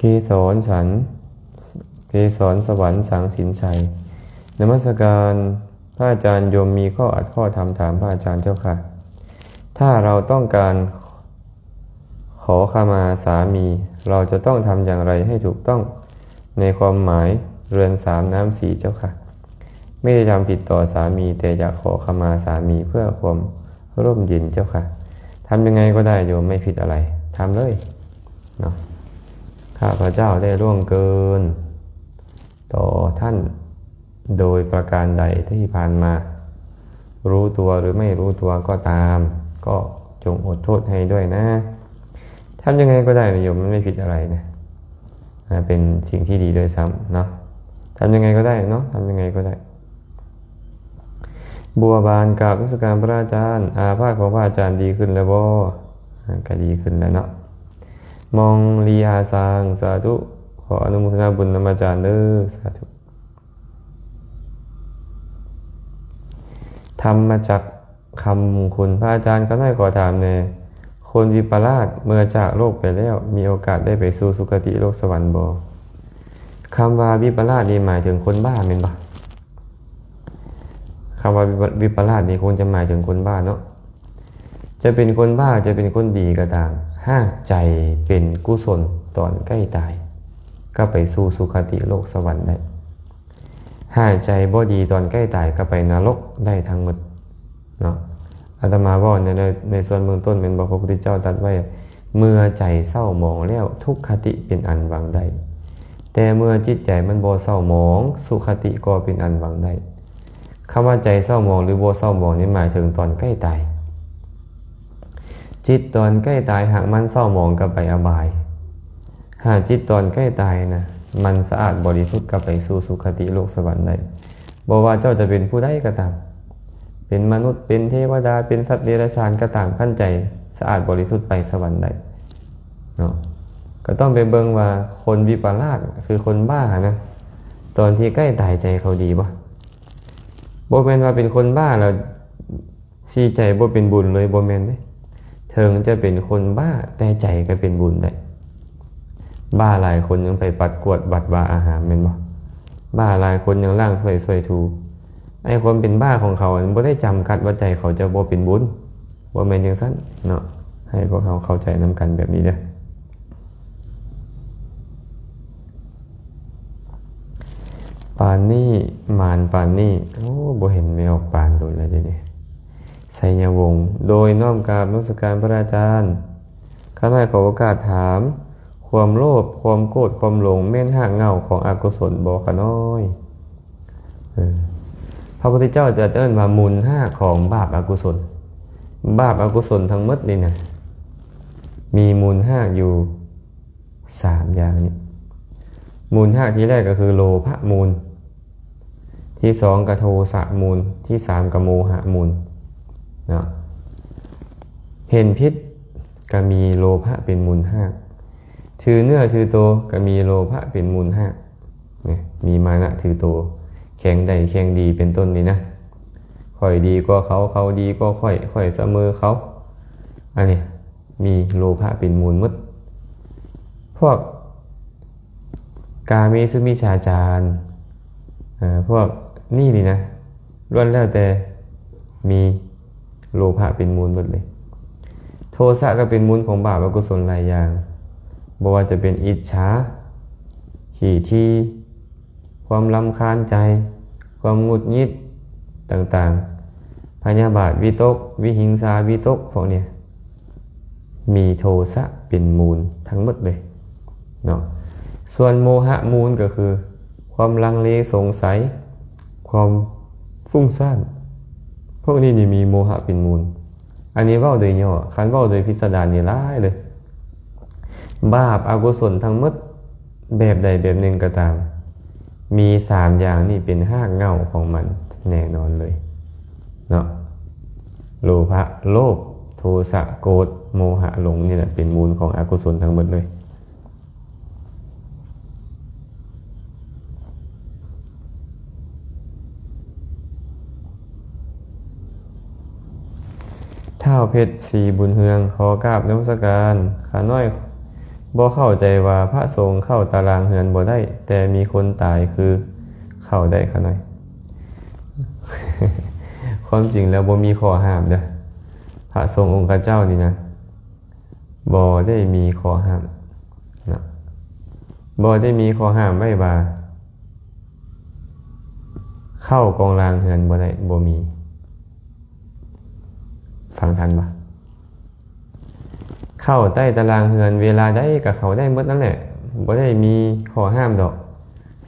ເກສອນສັນ ເກສອນສະຫວັນ ສັງສິນໄຊ. ນະມັດສະການພະອາຈານ, ໂຍມມີຂໍ້ອັດຂໍ້ທຳຖາມພະອາຈານເຈົ້າຄ່ະ. ຖ້າເຮົາຕ້ອງການ ຂໍຂະມາສາມີ, ເຮົາຈະຕ້ອງທຳຢ່າງໃດໃຫ້ຖືກຕ້ອງໃນຄວາມໝາຍເຮືອນສາມນ້ຳສີ່ເຈົ້າຄ່ະ? ໄມ່ໄດ້ທຳຜິດຕໍ່ສາມີ, ແຕ່ຢາກຂໍຂະມາສາມີເພື່ອຄວາມຮົ່ມເຢັນເຈົ້າຄ່ະ. ທຳຍັງໄງກໍໄດ້ໂຍມ, ໄມ່ຜິດອະໄລ, ທຳເລີຍເນາະ. ຂ້າພະເຈົ້າໄດ້ລ່ວງເກີນ ຕໍ່ທ່านโดยประการใดที่ผ่านมา รู้ตัวหรือไม่รู้ตัวก็ตาม ก็จงอดโทษให้ด้วยนะ. ทำยังไงก็ได้นะโยม, มันไม่ผิดอะไรนะ อ่า เป็นสิ่งที่ดีด้วยซ้ำเนาะ. ทำยังไงก็ได้เนาะ, ทำยังไงก็ได้. บัวบาน กราบนมัสการพระอาจารย์, อาพาธของพระอาจารย์ดีขึ้นแล้วบ่? อ่า ก็ดีขึ้นแล้วเนาะ. ມອງລີອາຊາງ ສາທຸ, ຂໍອະນຸໂມທະນາບຸນນຳອາຈານເດີ້ ສາທຸ. ທຳມະຈັກຄຳມຸງຄຸນ. ພະອາຈານ ຂ້ານ້ອຍຂໍຖາມແດ່, ຄົນວິປະລາດເມື່ອຈາກໂລກໄປແລ້ວ ມີໂອກາດໄດ້ໄປສູ່ສຸຄະຕິໂລກສະຫວັນບໍ່? ຄຳວ່າວິປະລາດນີ້ໝາຍເຖິງຄົນບ້າແມ່ນບໍ່? ຄຳວ່າວິປະ ວິປະລາດນີ້ຄົງຈະໝາຍເຖິງຄົນບ້າເນາະ. ຈະເປັນຄົນບ້າ ຈະເປັນຄົນດີກໍຕາມ, ຫາກໃຈເປັນກຸສົນຕອນໃກ້ຕາຍ ກໍໄປສູ່ສຸຄະຕິໂລກສະຫວັນໄດ້. ຫາກໃຈບໍ່ດີຕອນໃກ້ຕາຍ ກໍໄປນະລົກໄດ້ທັງໝົດເນາະ. ອາດຕະມາເວົ້າໃນ ໃນ ໃນສ່ວນເບື້ອງຕົ້ນແມ່ນບໍ່? ພະພຸດທະເຈົ້າຕັດໄວ້ ເມື່ອໃຈເສົ້າໝອງແລ້ວ ທຸກຄະຕິເປັນອັນຫວັງໄດ້, ແຕ່ເມື່ອຈິດໃຈມັນບໍ່ເສົ້າໝອງ ສຸຄະຕິກໍເປັນອັນຫວັງໄດ້. ຄຳວ່າໃຈເສົ້າໝອງ ຫຼື ບໍ່ເສົ້າໝອງນີ້ ໝາຍເຖິງຕອນໃກ້ຕາຍ. ຈິດຕອນໃກ້ຕາຍ ຫາກມັນເສົ້າໝອງກໍໄປອະບາຍ, ຫາກຈິດຕອນໃກ້ຕາຍນະ ມັນສະອາດບໍລິສຸດກໍໄປສູ່ສຸຄະຕິໂລກສະຫວັນໄດ້. ບໍ່ວ່າເຈົ້າຈະເປັນຜູ້ໃດກໍຕາມ, ເປັນມະນຸດ ເປັນເທວະດາ ເປັນສັດເດຍລະສານກໍຕາມ, ຄັນໃຈສະອາດບໍລິສຸດໄປສະຫວັນໄດ້ເນາະ. ກໍຕ້ອງໄປເບິ່ງວ່າຄົນວິປະລາດ ຄືຄົນບ້ານະ ຕອນທີ່ໃກ້ຕາຍໃຈເຂົາດີບໍ່? ບໍ່ແມ່ນວ່າເປັນຄົນບ້າແລ້ວ ຊິໃຈບໍ່ເປັນບຸນເລີຍ, ບໍ່ແມ່ນເດ້. ເຖິງຈະເປັນຄົນບ້າ ແຕ່ໃຈກໍເປັນບຸນໄດ້. ບ້າຫຼາຍຄົນຍັງໄປປັດກວາດວັດວາອາຮາມແມ່ນບໍ່? ບ້າຫຼາຍຄົນຍັງລ້າງຖ້ວຍຊ່ວຍຖູ. ໄອ້ຄວາມເປັນບ້າຂອງເຂົາ ມັນບໍ່ໄດ້ຈຳກັດວ່າໃຈເຂົາຈະບໍ່ເປັນບຸນ, ບໍ່ແມ່ນຈັ່ງຊັ້ນເນາະ. ໃຫ້ພວກເຮົາເຂົ້າໃຈນຳກັນແບບນີ້ເດີ້. ປານນີ້ ໝານປານນີ້. ໂອ້ ບໍ່ເຫັນແມ່ອອກປານດົນແລ້ວເດນີ້. ໄຊຍະວົງ ໂດຍນ້ອມກາບນະມັດສະການພະອາຈານ. ຂ້ານ້ອຍຂໍໂອກາດຖາມ, ຄວາມໂລບ, ຄວາມໂກດ, ຄວາມຫຼົງ ແມ່ນຮາກເຫງົ້າຂອງອະກຸສົນບໍ່ຂ້ານ້ອຍ? ເອີ ພະພຸດທະເຈົ້າຈະເອີ້ນວ່າມູນຮາກຂອງບາບອະກຸສົນ. ບາບອະກຸສົນທັງໝົດນີ້ນະ ມີມູນຮາກຢູ່ ສາມຢ່າງນີ້. ມູນຮາກທີແລກກໍຄືໂລພະມູນ, ທີສອງກໍໂທສະມູນ, ທີສາມກໍໂມຫະມູນເນາະ. ເຫັນຜິດກໍມີໂລພະເປັນມູນຮາກ, ຖືເນື້ອຖືໂຕກໍມີໂລພະເປັນມູນຮາກ, ນີ້ ມີມານະຖືໂຕ, ແຂ່ງໄດ້ແຂ່ງດີເປັນຕົ້ນນີ້ນະ, ຂ້ອຍດີກວ່າເຂົາ, ເຂົາດີກວ່າຂ້ອຍ, ຂ້ອຍສະເໝີເຂົາ, ອັນນີ້ ມີໂລພະເປັນມູນໝົດ. ພວກກາເມສຸມິດສາຈານ ເອີ ພວກນີ້ນີ້ນະ ລ້ວນແລ້ວແຕ່ມີໂລພະເປັນມູນໝົດເລີຍ. ໂທສະກໍເປັນມູນຂອງບາບອະກຸສົນຫຼາຍຢ່າງ, ບໍ່ວ່າຈະເປັນອິດສາ, ຂີ້ຖີ່, ໂພ ຄວາມລຳຄານໃຈ, ຄວາມຫງຸດຫງິດຕ່າງໆ, ພະຍາບາດວິຕົກ, ວິຫິງສາວິຕົກ ພວກນີ້ ມີໂທສະເປັນມູນທັງໝົດເລີຍເນາະ. ສ່ວນໂມຫະມູນກໍຄື ຄວາມລັງເລສົງໄສ, ຄວາມຟຸ້ງສ້ານ, ພວກນີ້ນີ້ມີໂມຫະເປັນມູນ. ອັນນີ້ເວົ້າໂດຍຫຍໍ້, ຄັນເວົ້າໂດຍພິດສະດານນີ້ຫຼາຍເລີຍ. ບາບອະກຸສົນທັງໝົດ ແບບໃດແບບໜຶ່ງກໍຕາມ, ມີສາມຢ່າງນີ້ເປັນຮາກເຫງົ້າຂອງມັນແນ່ນອນເລີຍເນາະ. ໂລພະ, ໂລບ, ໂທສະ, ໂກດ, ໂມຫະ, ຫຼົງ, ນີ້ແຫຼະເປັນມູນຂອງອະກຸສົນທັງໝົດເລີຍ. ທ້າວເພັດ ສີບຸນເຮືອງ ຂໍກາບນະມັດສະການ. ຂ້ານ້ອຍບໍ່ເຂົ້າໃຈວ່າພະສົງເຂົ້າຕາລາງເຮືອນບໍ່ໄດ້, ແຕ່ມີຄົນຕາຍຄືເຂົ້າໄດ້ ຂ້ານ້ອຍ. ຄວາມຈິງແລ້ວບໍ່ມີຂໍ້ຫ້າມເດີ້. ພະສົງອົງຄະເຈົ້ານີ້ນະ ບໍ່ໄດ້ມີຂໍ້ຫ້າມເນາະ, ບໍ່ໄດ້ມີຂໍ້ຫ້າມໄວ້ວ່າ ເຂົ້າກອງລາງເຮືອນບໍ່ໄດ້, ບໍ່ມີ. ຟັງທັນບໍ່? ເຂົ້າໃຕ້ຕາລາງເຮືອນເວລາໃດກໍເຂົ້າໄດ້ໝົດນັ້ນແຫຼະ, ບໍ່ໄດ້ມີຂໍ້ຫ້າມດອກ.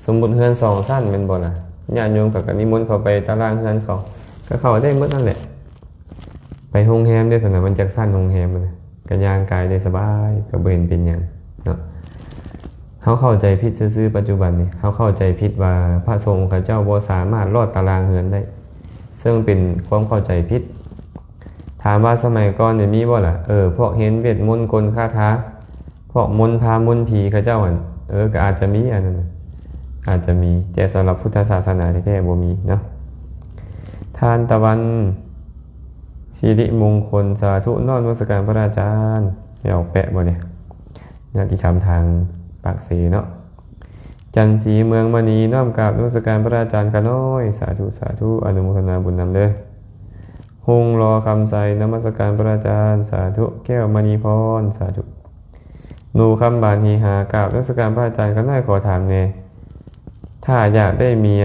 ສົມມຸດເຮືອນສອງຊັ້ນແມ່ນບໍ່ລະ? ຍາດໂຍມເຂົາກໍນິມົນເຂົ້າໄປຕາລາງເຮືອນເຂົາ, ກໍເຂົ້າໄດ້ໝົດນັ້ນແຫຼະ. ໄປໂຮງແຮມເດ້ຊັ້ນນະ, ມັນຈັກຊັ້ນໂຮງແຮມມັນນະ, ກໍຍ່າງກາຍໄດ້ສະບາຍ, ກໍບໍ່ເຫັນເປັນຫຍັງເນາະ. ເຮົາເຂົ້າໃຈຜິດຊື່ໆ, ປັດຈຸບັນນີ້ເຮົາເຂົ້າໃຈຜິດວ່າພະສົງເຂົາເຈົ້າບໍ່ສາມາດລອດຕາລາງເຮືອນໄດ້, ເຊິ່ງເປັນຄວາມເຂົ້າໃຈຜິດ. ຖາມວ່າສະໄໝກ່ອນນີ້ມີບໍ່ລະ? ເອີ ພວກເຮັດເວດມົນກົນຄາຖາ, ພວກມົນພາມົນຜີເຂົາເຈົ້າຫັ້ນ, ເອີ ກໍອາດຈະມີອັນນັ້ນນະ, ອາດຈະມີ, ແຕ່ສຳລັບພຸດທະສາສະໜາແທ້ໆບໍ່ມີເນາະ. ທານຕະວັນ ສິລິມົງຄົນ ສາທຸ ນ້ອມນະມັດສະການພະອາຈານ. ແມ່ອອກແປະບໍ່ນີ້? ຍາດຕິທຳທາງປາກເຊເນາະ. ຈັນສີເມືອງມະນີ ນ້ອມກາບນະມັດສະການພະອາຈານຂ້ານ້ອຍ. ສາທຸ ສາທຸ, ອະນຸໂມທະນາບຸນນຳເດີ້. ຮຸ່ງຫຼໍຄຳໄຊ ນະມັດສະການພະອາຈານ. ສາທຸ. ແກ້ວມະນີພອນ. ສາທຸ. ໜູຄຳບານຮີຫາ ກາບນະມັດສະການພະອາຈານຂ້ານ້ອຍ, ຂໍຖາມແດ່, ຖ້າຢາກໄດ້ເມຍ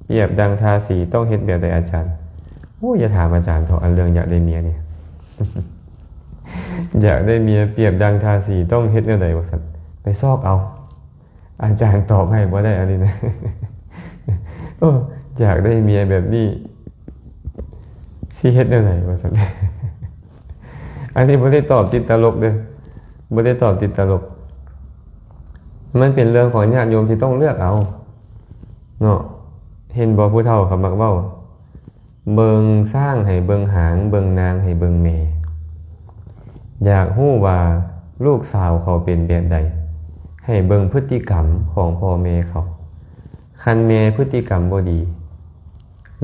ປຽບດັ່ງທາສີ ຕ້ອງເຮັດແບບໃດອາຈານ? ໂອ້ຍ ຢ່າຖາມອາຈານເຖາະ ອັນເລື່ອງຢາກໄດ້ເມຍນີ້. ຢາກໄດ້ເມຍປຽບດັ່ງທາສີ ຕ້ອງເຮັດແນວໃດວ່າຊັ້ນ? ໄປຊອກເອົາ. ອາຈານຕອບໃຫ້ບໍ່ໄດ້ອັນນີ້ນະ. ໂອ້ ຢາກໄດ້ເມຍແບບນີ້ ຊິເຮັດແນວໃດວ່າຊັ້ນ? ອັນນີ້ບໍ່ໄດ້ຕອບຕິດຕະຫຼົກເດີ້, ບໍ່ໄດ້ຕອບຕິດຕະຫຼົກ. ມັນເປັນເລື່ອງຂອງຍາດໂຍມທີ່ຕ້ອງເລືອກເອົາເນາະ. ເຫັນບໍ່ ຜູ້ເຖົ້າເຂົາມັກເວົ້າ, ເບິ່ງຊ້າງໃຫ້ເບິ່ງຫາງ, ເບິ່ງນາງໃຫ້ເບິ່ງແມ່. ຢາກຮູ້ວ່າລູກສາວເຂົາເປັນແບບໃດ, ໃຫ້ເບິ່ງພຶດຕິກຳຂອງພໍ່ແມ່ເຂົາ. ຄັນແມ່ພຶດຕິກຳບໍ່ດີ,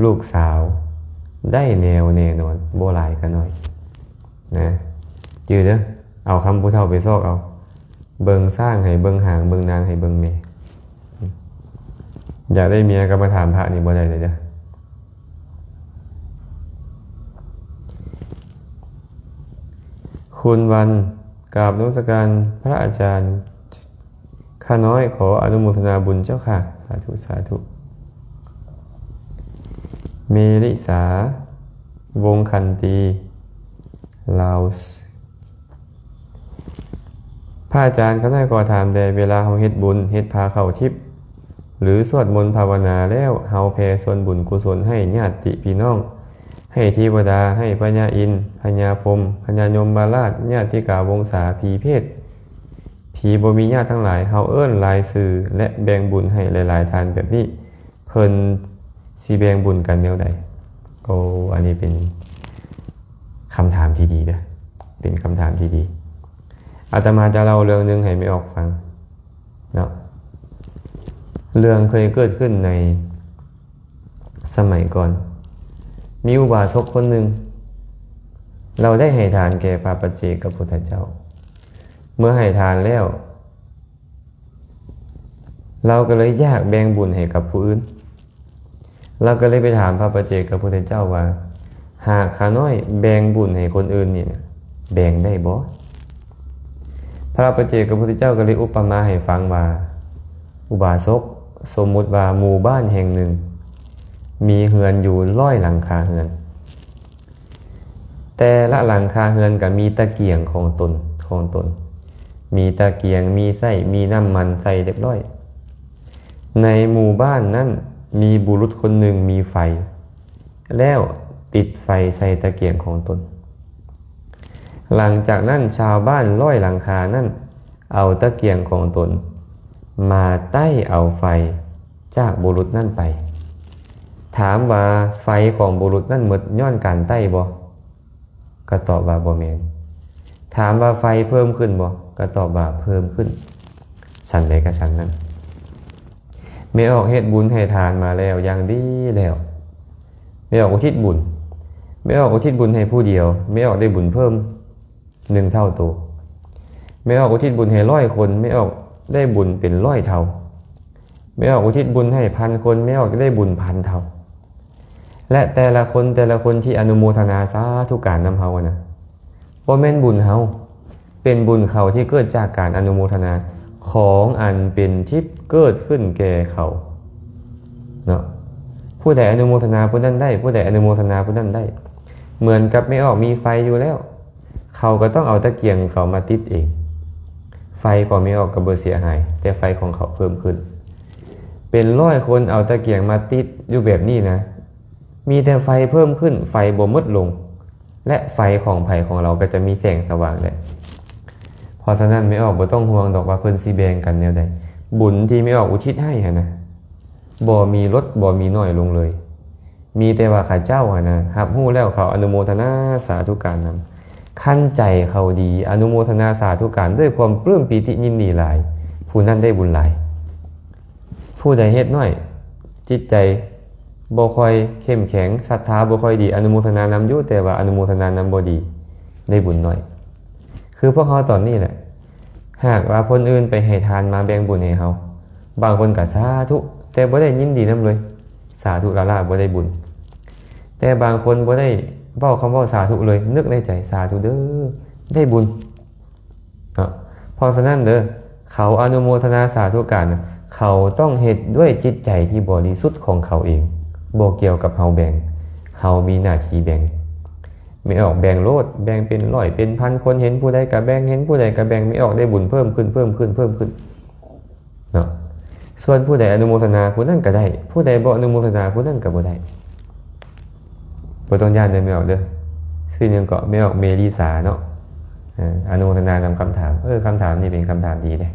ລູກສາວໄດ້ແນວແນ່ນອນ, ບໍ່ຫຼາຍກໍໜ້ອຍນະ. ຈື່ເດີ້, ເອົາຄຳຜູ້ເຖົ້າໄປຊອກເອົາ. ເບິ່ງຊ້າງໃຫ້ເບິ່ງຫາງ, ເບິ່ງນາງໃຫ້ເບິ່ງແມ່. ຢາກໄດ້ເມຍກໍມາຖາມພະນີ້ບໍ່ໄດ້ເລີຍເດີ້. ຄຸນວັນ ກາບນະມັດສະການພະອາຈານ. ຂ້ານ້ອຍຂໍອະນຸໂມທະນາບຸນເຈົ້າຄ່ະ. ສາທຸ ສາທຸ. ເມລິສາ ວົງຂັນຕີ ລາວ. ພະອາຈານ ຂ້ານ້ອຍຂໍຖາມແດ່, ເວລາເຮົາເຮັດບຸນ, ເຮັດພາເຂົ້າທິບ ຫຼື ສວດມົນພາວະນາແລ້ວ, ເຮົາແຜ່ສ່ວນບຸນກຸສົນໃຫ້ຍາດຕິພີ່ນ້ອງ, ໃຫ້ເທວະດາ, ໃຫ້ພະຍາອິນ, ພະຍາພົມ, ພະຍາຍົມມະລາດ, ຍາດຕິກາວົງສາ, ຜີເພດ, ຜີບໍ່ມີຍາດທັງຫຼາຍ, ເຮົາເອີ້ນລາຍຊື່ ແລະ ແບ່ງບຸນໃຫ້ຫຼາຍໆທ່ານແບບນີ້, ເພິ່ນຊິແບ່ງບຸນກັນແນວໃດ? ໂອ້ ອັນນີ້ເປັນຄຳຖາມທີ່ດີເດີ້, ເປັນຄຳຖາມທີ່ດີ. ອາດຕະມາຈະເລົ່າເລື່ອງໜຶ່ງໃຫ້ແມ່ອອກຟັງເນາະ. ເລື່ອງເຄີຍເກີດຂຶ້ນໃນສະໄໝກ່ອນ, ມີອຸບາສົກຄົນໜຶ່ງ, ລາວໄດ້ໃຫ້ທານແກ່ພະປັດເຈກະພຸດທະເຈົ້າ. ເມື່ອໃຫ້ທານແລ້ວ, ລາວກໍເລີຍຢາກແບ່ງບຸນໃຫ້ກັບຜູ້ອື່ນ. ລາວກໍເລີຍໄປຖາມພະປັດເຈກະພຸດທະເຈົ້າວ່າ, ຫາກຂ້ານ້ອຍແບ່ງບຸນໃຫ້ຄົນອື່ນນີ້ນະ, ແບ່ງໄດ້ບໍ່? ພະປັດເຈກະພຸດທະເຈົ້າກໍເລີຍອຸປະມາໃຫ້ຟັງວ່າ, ອຸບາສົກ, ສົມມຸດວ່າໝູ່ບ້ານແຫ່ງໜຶ່ງ ມີເຮືອນຢູ່ຮ້ອຍຫຼັງຄາເຮືອນ. ແຕ່ລະຫຼັງຄາເຮືອນກໍມີຕະກຽງຂອງຕົນ, ຂອງຕົນ. ມີຕະກຽງ, ມີໄສ້, ມີນ້ຳມັນໃສ່ຮຽບຮ້ອຍ. ໃນໝູ່ບ້ານນັ້ນມີບຸລຸດຄົນໜຶ່ງມີໄຟ ແລ້ວຕິດໄຟໃສ່ຕະກຽງຂອງຕົນ. ຫຼັງຈາກນັ້ນຊາວບ້ານຮ້ອຍຫຼັງຄານັ້ນເອົາຕະກຽງຂອງຕົນມາໄຕ້ເອົາໄຟຈາກບຸລຸດນັ້ນໄປ. ຖາມວ່າໄຟຂອງບຸລຸດນັ້ນໝົດຍ້ອນການໄຕ້ບໍ່? ກໍຕອບວ່າບໍ່ແມ່ນ. ຖາມວ່າໄຟເພີ່ມຂຶ້ນບໍ່? ກໍຕອບວ່າເພີ່ມຂຶ້ນ. ສັນໃດກໍສັນນັ້ນ. ແມ່ອອກເຮັດບຸນໃຫ້ທານມາແລ້ວຢ່າງດີແລ້ວ. ແມ່ອອກອຸທິດບຸນ. ແມ່ອອກອຸທິດບຸນໃຫ້ຜູ້ດຽວ, ແມ່ອອກໄດ້ບຸນເພີ່ມໜຶ່ງເທົ່າໂຕ. ແມ່ອອກອຸທິດບຸນໃຫ້ຮ້ອຍຄົນ, ແມ່ອອກໄດ້ບຸນເປັນຮ້ອຍເທົ່າ. ແມ່ອອກອຸທິດບຸນໃຫ້ພັນຄົນ, ແມ່ອອກຈະໄດ້ບຸນພັນເທົ່າ. ແລະ ແຕ່ລະຄົນ, ແຕ່ລະຄົນທີ່ອະນຸໂມທະນາສາທຸການນຳເຮົານະ, ບໍ່ແມ່ນບຸນເຮົາ, ເປັນບຸນເຂົາທີ່ເກີດຈາກການອະນຸໂມທະນາຂອງອັນເປັນທິບເກີດຂຶ້ນແກ່ເຂົາເນາະ. ຜູ້ໃດອະນຸໂມທະນາຜູ້ນັ້ນໄດ້, ຜູ້ໃດອະນຸໂມທະນາຜູ້ນັ້ນໄດ້. ເໝືອນກັບແມ່ອອກມີໄຟຢູ່ແລ້ວ, ເຂົາກໍຕ້ອງເອົາຕະກຽງເຂົາມາຕິດເອງ. ໄຟຂອງແມ່ອອກກໍບໍ່ເສຍຫາຍ, ແຕ່ໄຟຂອງເຂົາເພີ່ມຂຶ້ນ. ເປັນຮ້ອຍຄົນເອົາຕະກຽງມາຕິດຢູ່ແບບນີ້ນະ, ມີແຕ່ໄຟເພີ່ມຂຶ້ນ, ໄຟບໍ່ໝົດລົງ. ແລະ ໄຟຂອງໃຜຂອງລາວກໍຈະມີແສງສະຫວ່າງແຫຼະ. ເພາະສະນັ້ນ ແມ່ອອກບໍ່ຕ້ອງຫ່ວງດອກວ່າເພິ່ນຊິແບ່ງກັນແນວໃດ. ບຸນທີ່ແມ່ອອກອຸທິດໃຫ້ຫັ້ນນະ, ບໍ່ມີລົດ, ບໍ່ມີໜ້ອຍລົງເລີຍ. ມີແຕ່ວ່າເຂົາເຈົ້າຫັ້ນນະ ຮັບຮູ້ແລ້ວ ເຂົາອະນຸໂມທະນາສາທຸການນຳ. ຄັນໃຈເຂົາດີ, ອະນຸໂມທະນາສາທຸການດ້ວຍຄວາມປຶ້ມປີຕິຍິນດີຫຼາຍ, ຜູ້ນັ້ນໄດ້ບຸນຫຼາຍ. ຜູ້ໃດເຮັດໜ້ອຍ, ຈິດໃຈບໍ່ຄ່ອຍເຂັ້ມແຂງ, ສັດທາບໍ່ຄ່ອຍດີ, ອະນຸໂມທະນານຳຢູ່, ແຕ່ວ່າອະນຸໂມທະນານຳບໍ່ດີ, ໄດ້ບຸນໜ້ອຍ. ຄືພວກເຮົາຕອນນີ້ແຫຼະ, ຫາກວ່າຄົນອື່ນໄປໃຫ້ທານມາແບ່ງບຸນໃຫ້ເຮົາ, ບາງຄົນກໍສາທຸ, ແຕ່ບໍ່ໄດ້ຍິນດີນຳເລີຍ, ສາທຸລ້າໆ ບໍ່ໄດ້ບຸນ. ແຕ່ບາງຄົນບໍ່ໄດ້ເວົ້າຄຳເວົ້າສາທຸເລີຍ, ນຶກໃນໃຈ, ສາທຸເດີ້, ໄດ້ບຸນ. ເນາະ. ເພາະສະນັ້ນເດີ, ເຂົາອະນຸໂມທະນາສາທຸການນະ, ເຂົາຕ້ອງເຮັດດ້ວຍຈິດໃຈທີ່ບໍລິສຸດຂອງເຂົາເອງ, ບໍ່ກ່ຽວກັບເຮົາແບ່ງ, ເຮົາມີໜ້າທີ່ແບ່ງ. ແມ່ອອກແບ່ງໂລດ, ແບ່ງເປັນຮ້ອຍເປັນພັນຄົນ, ເຫັນຜູ້ໃດກະແບ່ງ, ເຫັນຜູ້ໃດກະແບ່ງ, ແມ່ອອກໄດ້ບຸນເພີ່ມຂຶ້ນ, ເພີ່ມຂຶ້ນ, ເພີ່ມຂຶ້ນ. ເນາະ. ສ່ວນຜູ້ໃດອະນຸໂມທະນາຜູ້ນັ້ນກໍໄດ້, ຜູ້ໃດບໍ່ອະນຸໂມທະນາຜູ້ນັ້ນກໍບໍ່ໄດ້. ບໍ່ຕ້ອງຢ້ານເດີແມ່ອອກເດີ. ຊື່ຫຍັງເກາະ? ແມ່ອອກເມລິສາເນາະ. ເອີ ອະນຸໂມທະນານຳຄຳຖາມ. ເອີ ຄຳຖາມນີ້ເປັນຄຳຖາມດີເດ້.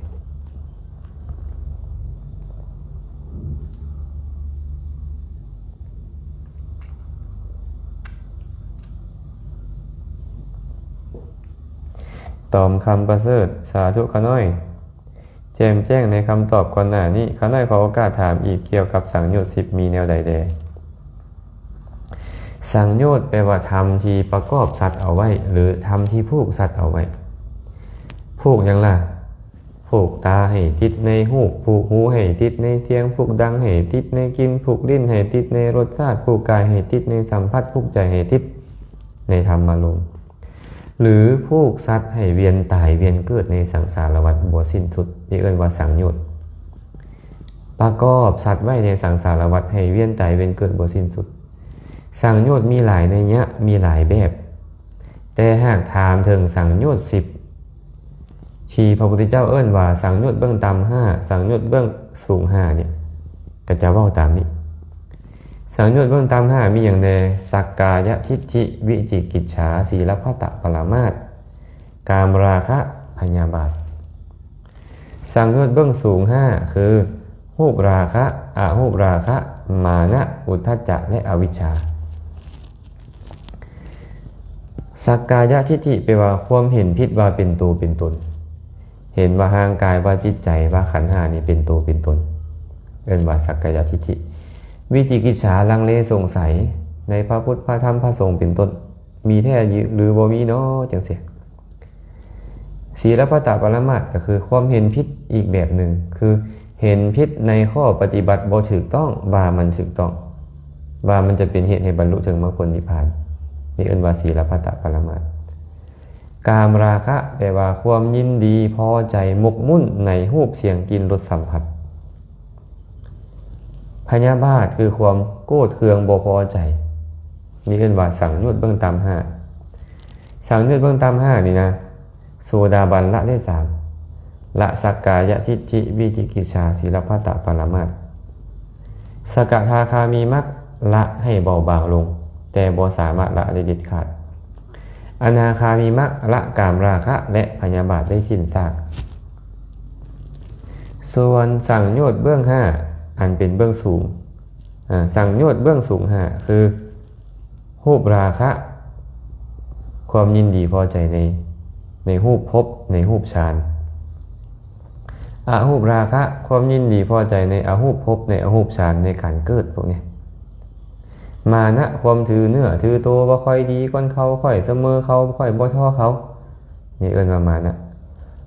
ຕອມຄຳປະເສີດ. ສາທຸຂ້ານ້ອຍ. ແຈ່ມແຈ້ງໃນຄຳຕອບກ່ອນໜ້ານີ້, ຂ້ານ້ອຍຂໍໂອກາດຖາມອີກກ່ຽວກັບສັງໂຍດສິບ ມີແນວໃດແດ່? ສັງໂຍດແປວ່າທຳທີ່ປະກອບສັດເອົາໄວ້ ຫຼື ທຳທີ່ຜູກສັດເອົາໄວ້. ຜູກຫຍັງລະ? ຜູກຕາໃຫ້ຕິດໃນຮູບ, ຜູກຫູໃຫ້ຕິດໃນສຽງ, ຜູກດັງໃຫ້ຕິດໃນກິ່ນ, ຜູກລີ້ນໃຫ້ຕິດໃນລົດຊາດ, ຜູກກາຍໃຫ້ຕິດໃນສຳຜັດ, ຜູກໃຈໃຫ້ຕິດໃນທຳມາລົມ. ຫຼື ຜູກສັດໃຫ້ວຽນຕາຍວຽນເກີດໃນສັງສາລະວັດບໍ່ສິ້ນສຸດ, ນີ້ເອີ້ນວ່າສັງໂຍດ. ປະກອບສັດໄວ້ໃນສັງສາລະວັດໃຫ້ວຽນຕາຍວຽນເກີດບໍ່ສິ້ນສຸດ. ສັງໂຍດມີຫຼາຍໄນຍະ, ມີຫຼາຍແບບ. ແຕ່ຫາກຖາມເຖິງສັງໂຍດສິບ ທີ່ພະພຸດທະເຈົ້າເອີ້ນວ່າສັງໂຍດເບື້ອງຕ່ຳຫ້າ, ສັງໂຍດເບື້ອງສູງຫ້ານີ້ ກໍຈະເວົ້າຕາມນີ້. ສັງໂຍດເບື້ອງຕ່ຳຫ້າມີຫຍັງແດ່? ສັກກາຍະທິດຖິ, ວິຈິກິດສາ, ສີລະພັດຕະປະລະມາດ, ກາມະລາຄະ, ພະຍາບາດ. ສັງໂຍດເບື້ອງສູງຫ້າຄື ຮູບລາຄະ, ອະຮູບລາຄະ, ມານະ, ອຸດທັດຈະ ແລະ ອະວິດຊາ. ສັກກາຍະທິດຖິແປວ່າຄວາມເຫັນຜິດວ່າເປັນໂຕເປັນຕົນ, ເຫັນວ່າຮ່າງກາຍ, ວ່າຈິດໃຈ, ວ່າຂັນຫ້ານີ້ເປັນໂຕເປັນຕົນ, ເອີ້ນວ່າສັກກາຍະທິດຖິ. ວິຈິກິດສາ, ລັງເລສົງໄສໃນພະພຸດ, ພະທຳ, ພະສົງເປັນຕົ້ນ, ມີແທ້ຫຼືບໍ່ມີນໍ ຈັ່ງຊີ້. ສີລະພັດຕະປະລະມາດ ກໍຄືຄວາມເຫັນຜິດອີກແບບໜຶ່ງ, ຄືເຫັນຜິດໃນຂໍ້ປະຕິບັດບໍ່ຖືກຕ້ອງ ວ່າມັນຖືກຕ້ອງ, ວ່າມັນຈະເປັນເຫດໃຫ້ບັນລຸເຖິງມັກຜົນນິບພານ, ນີ້ເອີ້ນວ່າສີລະພັດຕະປະລະມາດ. ກາມະລາຄະ ແປວ່າຄວາມຍິນດີພໍໃຈໝົກໝຸ້ນໃນຮູບ, ສຽງ, ກິ່ນ, ລົດ, ສຳຜັດ. ພະຍາບາດຄືຄວາມໂກດເຄືອງບໍ່ພໍໃຈ ນີ້ເອີ້ນວ່າສັງໂຍດເບື້ອງຕ່ຳຫ້າ. ສັງໂຍດເບື້ອງຕ່ຳຫ້ານີ້ນະ ໂສດາບັນລະໄດ້ສາມ ລະສັກກາຍະທິດຖິ ວິຈິກິດສາ ສີລະພັດຕະປະລະມາດ. ສະກະທາຄາມີມັກລະໃຫ້ເບົາບາງລົງ ແຕ່ບໍ່ສາມາດລະໄດ້ເດັດຂາດ. ອະນາຄາມີມັກລະກາມລາຄະ ແລະ ພະຍາບາດໄດ້ສິ້ນຊາກ. ສ່ວນສັງໂຍດເບື້ອງຫ້າ ອັນເປັນເບື້ອງສູງ ອາ ສັງໂຍດເບື້ອງສູງຫ້າ ຄື ຮູບລາຄະ ຄວາມຍິນດີພໍໃຈໃນ ໃນຮູບພົບ ໃນຮູບຊານ. ອະຮູບລາຄະ ຄວາມຍິນດີພໍໃຈໃນອະຮູບພົບ ໃນອະຮູບຊານ ໃນການເກີດພວກນີ້. ມານະ ຄວາມຖືເນື້ອຖືໂຕ ວ່າຂ້ອຍດີກວ່າເຂົາ ຂ້ອຍສະເໝີເຂົາ ຂ້ອຍບໍ່ທໍ້ເຂົາ ນີ້ເອີ້ນວ່າມານະ.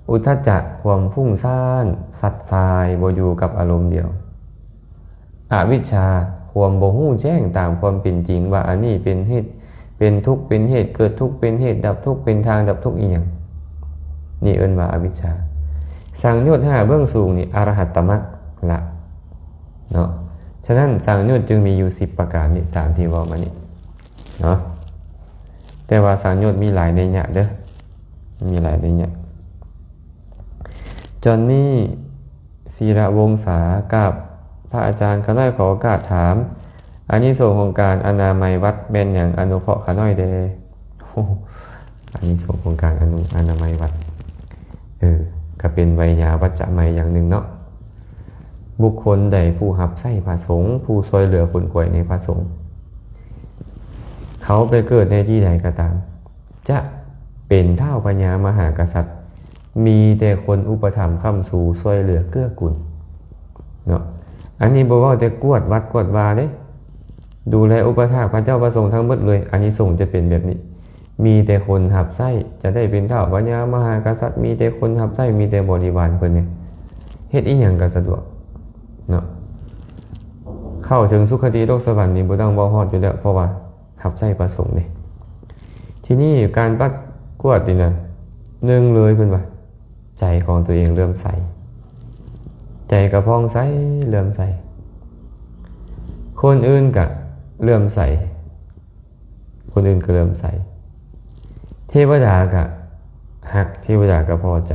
ອຸດທັດຈະ ຄວາມຟຸ້ງຊານ ຊັດຊາຍ ບໍ່ຢູ່ກັບອາລົມດຽວ. ອະວິດຊາ ຄວາມບໍ່ຮູ້ແຈ້ງຕາມຄວາມເປັນຈິງວ່າອັນນີ້ເປັນເຫດ ເປັນທຸກ ເປັນເຫດເກີດທຸກ ເປັນເຫດດັບທຸກ ເປັນທາງດັບທຸກອີ່ຫຍັງ ນີ້ເອີ້ນວ່າອະວິດຊາ. ສັງໂຍດຫ້າເບື້ອງສູງນີ້ ອະລະຫັດຕະມັກລະເນາະ. ສະນັ້ນ ສັງໂຍດຈຶ່ງມີຢູ່ສິບປະການນີ້ ຕາມທີ່ເວົ້າມານີ້ເນາະ. ແຕ່ວ່າສັງໂຍດມີຫຼາຍໄນຍະເດີ້ ມີຫຼາຍໄນຍະ. ຈອນນີ້ ສີລະວົງສາ ກາບພະອາຈານ ຂ້ານ້ອຍຂໍໂອກາດຖາມ ອານິສົງຂອງການອະນາໄມວັດແມ່ນຫຍັງ? ອະນຸເຄາະຂ້ານ້ອຍແດ່. ໂອ້ ອານິສົງຂອງການອະນຸ ອະນາໄມວັດ ເອີ ກະເປັນໄວຍາວັດຈະໄມຢ່າງໜຶ່ງເນາະ. ບຸກຄົນໃດຜູ້ຮັບໃຊ້ພະສົງ ຜູ້ຊ່ວຍເຫຼືອຂົນຂວາຍໃນພະສົງ ເຂົາໄປເກີດໃນທີ່ໃດກໍຕາມ ຈະເປັນທ້າວພະຍາມະຫາກະສັດ ມີແຕ່ຄົນອຸປະຖຳຄ້ຳຊູ ຊ່ວຍເຫຼືອເກື້ອກຸນເນາະ. ອັນນີ້ບໍ່ເວົ້າແຕ່ກວດວັດກວດວາເດ້ ດູແລອຸປະຖາກພະເຈົ້າພະສົງທັງໝົດເລີຍ ອານິສົງຈະເປັນແບບນີ້. ມີແຕ່ຄົນຮັບໃຊ້ ຈະໄດ້ເປັນທ້າວພະຍາມະຫາກະສັດ ມີແຕ່ຄົນຮັບໃຊ້ ມີແຕ່ບໍລິວານເພິ່ນນີ້ ເຮັດອີ່ຫຍັງກໍສະດວກເນາະ. ເຂົ້າເຖິງສຸຄະຕິໂລກສະຫວັນນີ້ບໍ່ຕ້ອງເວົ້າຮອດຢູ່ແລ້ວ ເພາະວ່າ ຮັບໃຊ້ພະສົງເດ້. ທີນີ້ການປະກວດນີ້ນະ ໜຶ່ງເລີຍເພິ່ນວ່າ ໃຈຂອງຕົວເອງເຫຼື້ອມໃສ ໃຈກະຜ່ອງໃສເຫຼື້ອມໃສ ຄົນອື່ນກະເຫຼື້ອມໃສ ຄົນອື່ນກະເຫຼື້ອມໃສ ເທວະດາກະຮັກ ເທວະດາກະພໍໃຈ.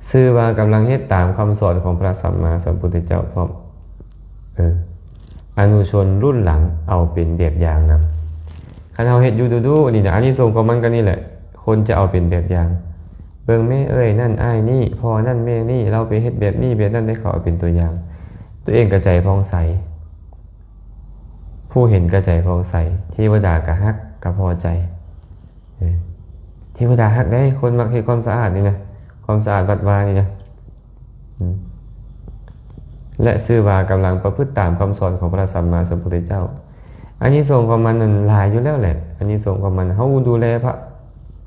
ຊື່ວ່າກຳລັງເຮັດຕາມຄຳສອນຂອງພະສຳມາສຳພຸດທະເຈົ້າພ້ອມ. ເອີ ອະນຸຊົນລຸ້ນຫຼັງເອົາເປັນແບບຢ່າງນຳ. ຄັນເຮົາເຮັດຢູ່ດຸໆນີ້ນະ ອານິສົງຂອງມັນກໍນີ້ແຫຼະ ຄົນຈະເອົາເປັນແບບຢ່າງ. ເບິ່ງແມ່ເອີຍ ນັ້ນອ້າຍນີ້ ພໍ່ນັ້ນແມ່ນີ້ ລາວໄປເຮັດແບບນີ້ແບບນັ້ນ ໃຫ້ເຂົາເອົາເປັນຕົວຢ່າງ. ຕົວເອງກໍໃຈຜ່ອງໃສ ຜູ້ເຫັນກໍໃຈຜ່ອງໃສ ເທວະດາກໍຮັກ ກໍພໍໃຈ. ເອີ ເທວະດາຮັກເດ້ ຄົນມັກເຮັດຄວາມສະອາດນີ້ນະ ຄວາມສະອາດວັດວານີ້ນະ ອືມ ແລະ ຊື່ວ່າກຳລັງປະພຶດຕາມຄຳສອນຂອງພະສຳມາສຳພຸດທະເຈົ້າ. ອານິສົງຂອງມັນນັ້ນຫຼາຍຢູ່ແລ້ວແຫຼະ ອານິສົງຂອງມັນ. ເຮົາດູແລພະ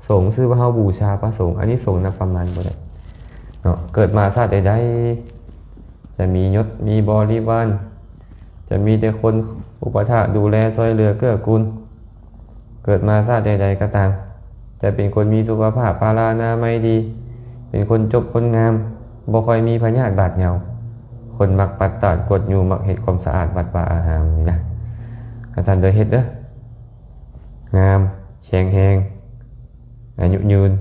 ສົງ ຊື່ວ່າເຮົາບູຊາພະສົງ ອານິສົງນັບປະມານບໍ່ໄດ້ເນາະ. ເກີດມາຊາດໃດໆ ຈະມີຍົດ ມີບໍລິວານ ຈະມີແຕ່ຄົນອຸປະຖາກ ດູແລ ຊ່ວຍເຫຼືອເກື້ອກູນ. ເກີດມາຊາດໃດໆກໍຕາມ ຈະເປັນຄົນມີສຸຂະພາບພະລານາໄມດີ ເປັນຄົນຈົບຄົນງາມ ບໍ່ຄ່ອຍມີພະຍາດບາດເຍົາ. ຄົນມັກປັດຕາດກວດຢູ່ ມັກເຮັດຄວາມສະອາດວັດວາອາຮາມນີ້ນະ. ກະທ່ານເດີ ເຮັດເດີ ງາມ ແຂງແຮງ ອາຍຸຍືນ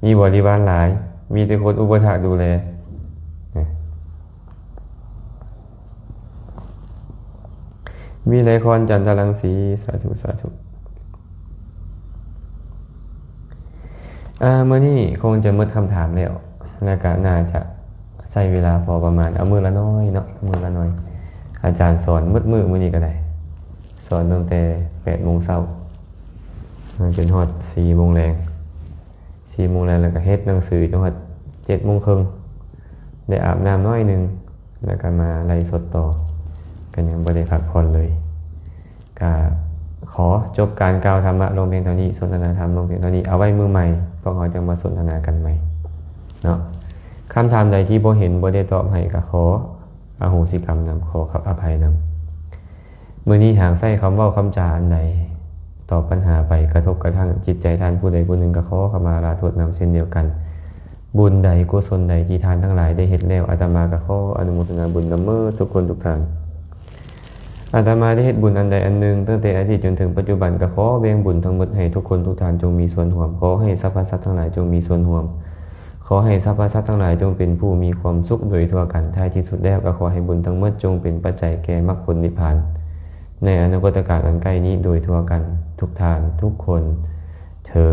ມີບໍລິວານຫຼາຍ ມີແຕ່ຄົນອຸປະຖາກດູແລ. ວິໄລພອນ ຈັນທະລັງສີ ສາທຸ ສາທຸ. ອາ ມື້ນີ້ຄົງຈະໝົດຄຳຖາມແລ້ວ ແລ້ວກະໜ້າຈະໃຊ້ເວລາພໍປະມານ ເອົາມື້ລະໜ້ອຍເນາະ ມື້ລະໜ້ອຍ. ອາຈານສອນໝົດມື້ມື້ນີ້ກໍໄດ້ ສອນຕັ້ງແຕ່ແປດໂມງເຊົ້າ ຈົນຮອດສີ່ໂມງແລງ. ສີ່ໂມງແລ້ວ ແລ້ວກໍເຮັດໜັງສືຈົນຮອດເຈັດໂມງເຄິ່ງ ໄດ້ອາບນ້ຳໜ້ອຍໜຶ່ງ ແລ້ວກໍມາໄລຟ໌ສົດຕໍ່ ກໍຍັງບໍ່ໄດ້ພັກຜ່ອນເລີຍ. ກໍຂໍຈົບການກ່າວທຳມະລົງພຽງເທົ່ານີ້ ສົນທະນາທຳລົງພຽງເທົ່ານີ້ ເອົາໄວ້ມື້ໃໝ່ພວກເຮົາຈັ່ງມາສົນທະນາກັນໃໝ່ເນາະ. ຄຳຖາມໃດທີ່ບໍ່ເຫັນ ບໍ່ໄດ້ຕອບໃຫ້ ກໍຂໍອະໂຫສິກຳນຳ ຂໍອະໄພນຳ. ມື້ນີ້ຫາກໃຊ້ຄຳເວົ້າຄຳຈາອັນໃດ ຕອບບັນຫາໄປ ກະທົບກະທັ່ງຈິດໃຈທ່ານຜູ້ໃດຜູ້ໜຶ່ງ ກໍຂໍຂະມາລາໂທດນຳເຊັ່ນດຽວກັນ. ບຸນໃດ ກຸສົນໃດທີ່ທ່ານທັງຫຼາຍໄດ້ເຮັດແລ້ວ ອາດຕະມາກໍຂໍອະນຸໂມທະນາບຸນນຳໝົດທຸກຄົນທຸກທ່ານ. ອາດຕະມາໄດ້ເຮັດບຸນອັນໃດອັນໜຶ່ງ ຕັ້ງແຕ່ອະດີດຈົນເຖິງປັດຈຸບັນ ກໍຂໍແບ່ງບຸນທັງໝົດໃຫ້ທຸກຄົນທຸກທ່ານຈົ່ງມີສ່ວນຮ່ວມ. ຂໍໃຫ້ສັບພະສັດທັງຫຼາຍຈົ່ງມີສ່ວນຮ່ວມ. ຂໍໃຫ້ສັບພະສັດທັງຫຼາຍຈົ່ງເປັນຜູ້ມີຄວາມສຸກໂດຍທົ່ວກັນ. ທ້າຍທີ່ສຸດແລ້ວກໍຂໍໃຫ້ບຸນທັງໝົດຈົ່ງເປັນປັດໄຈແກ່ມັກຜົນນິບພານ ໃນອະນາຄົດຕະການອັນໃກ້ນີ້ໂດຍທົ່ວກັນ ທຸກທ່ານທຸກຄົນເທີ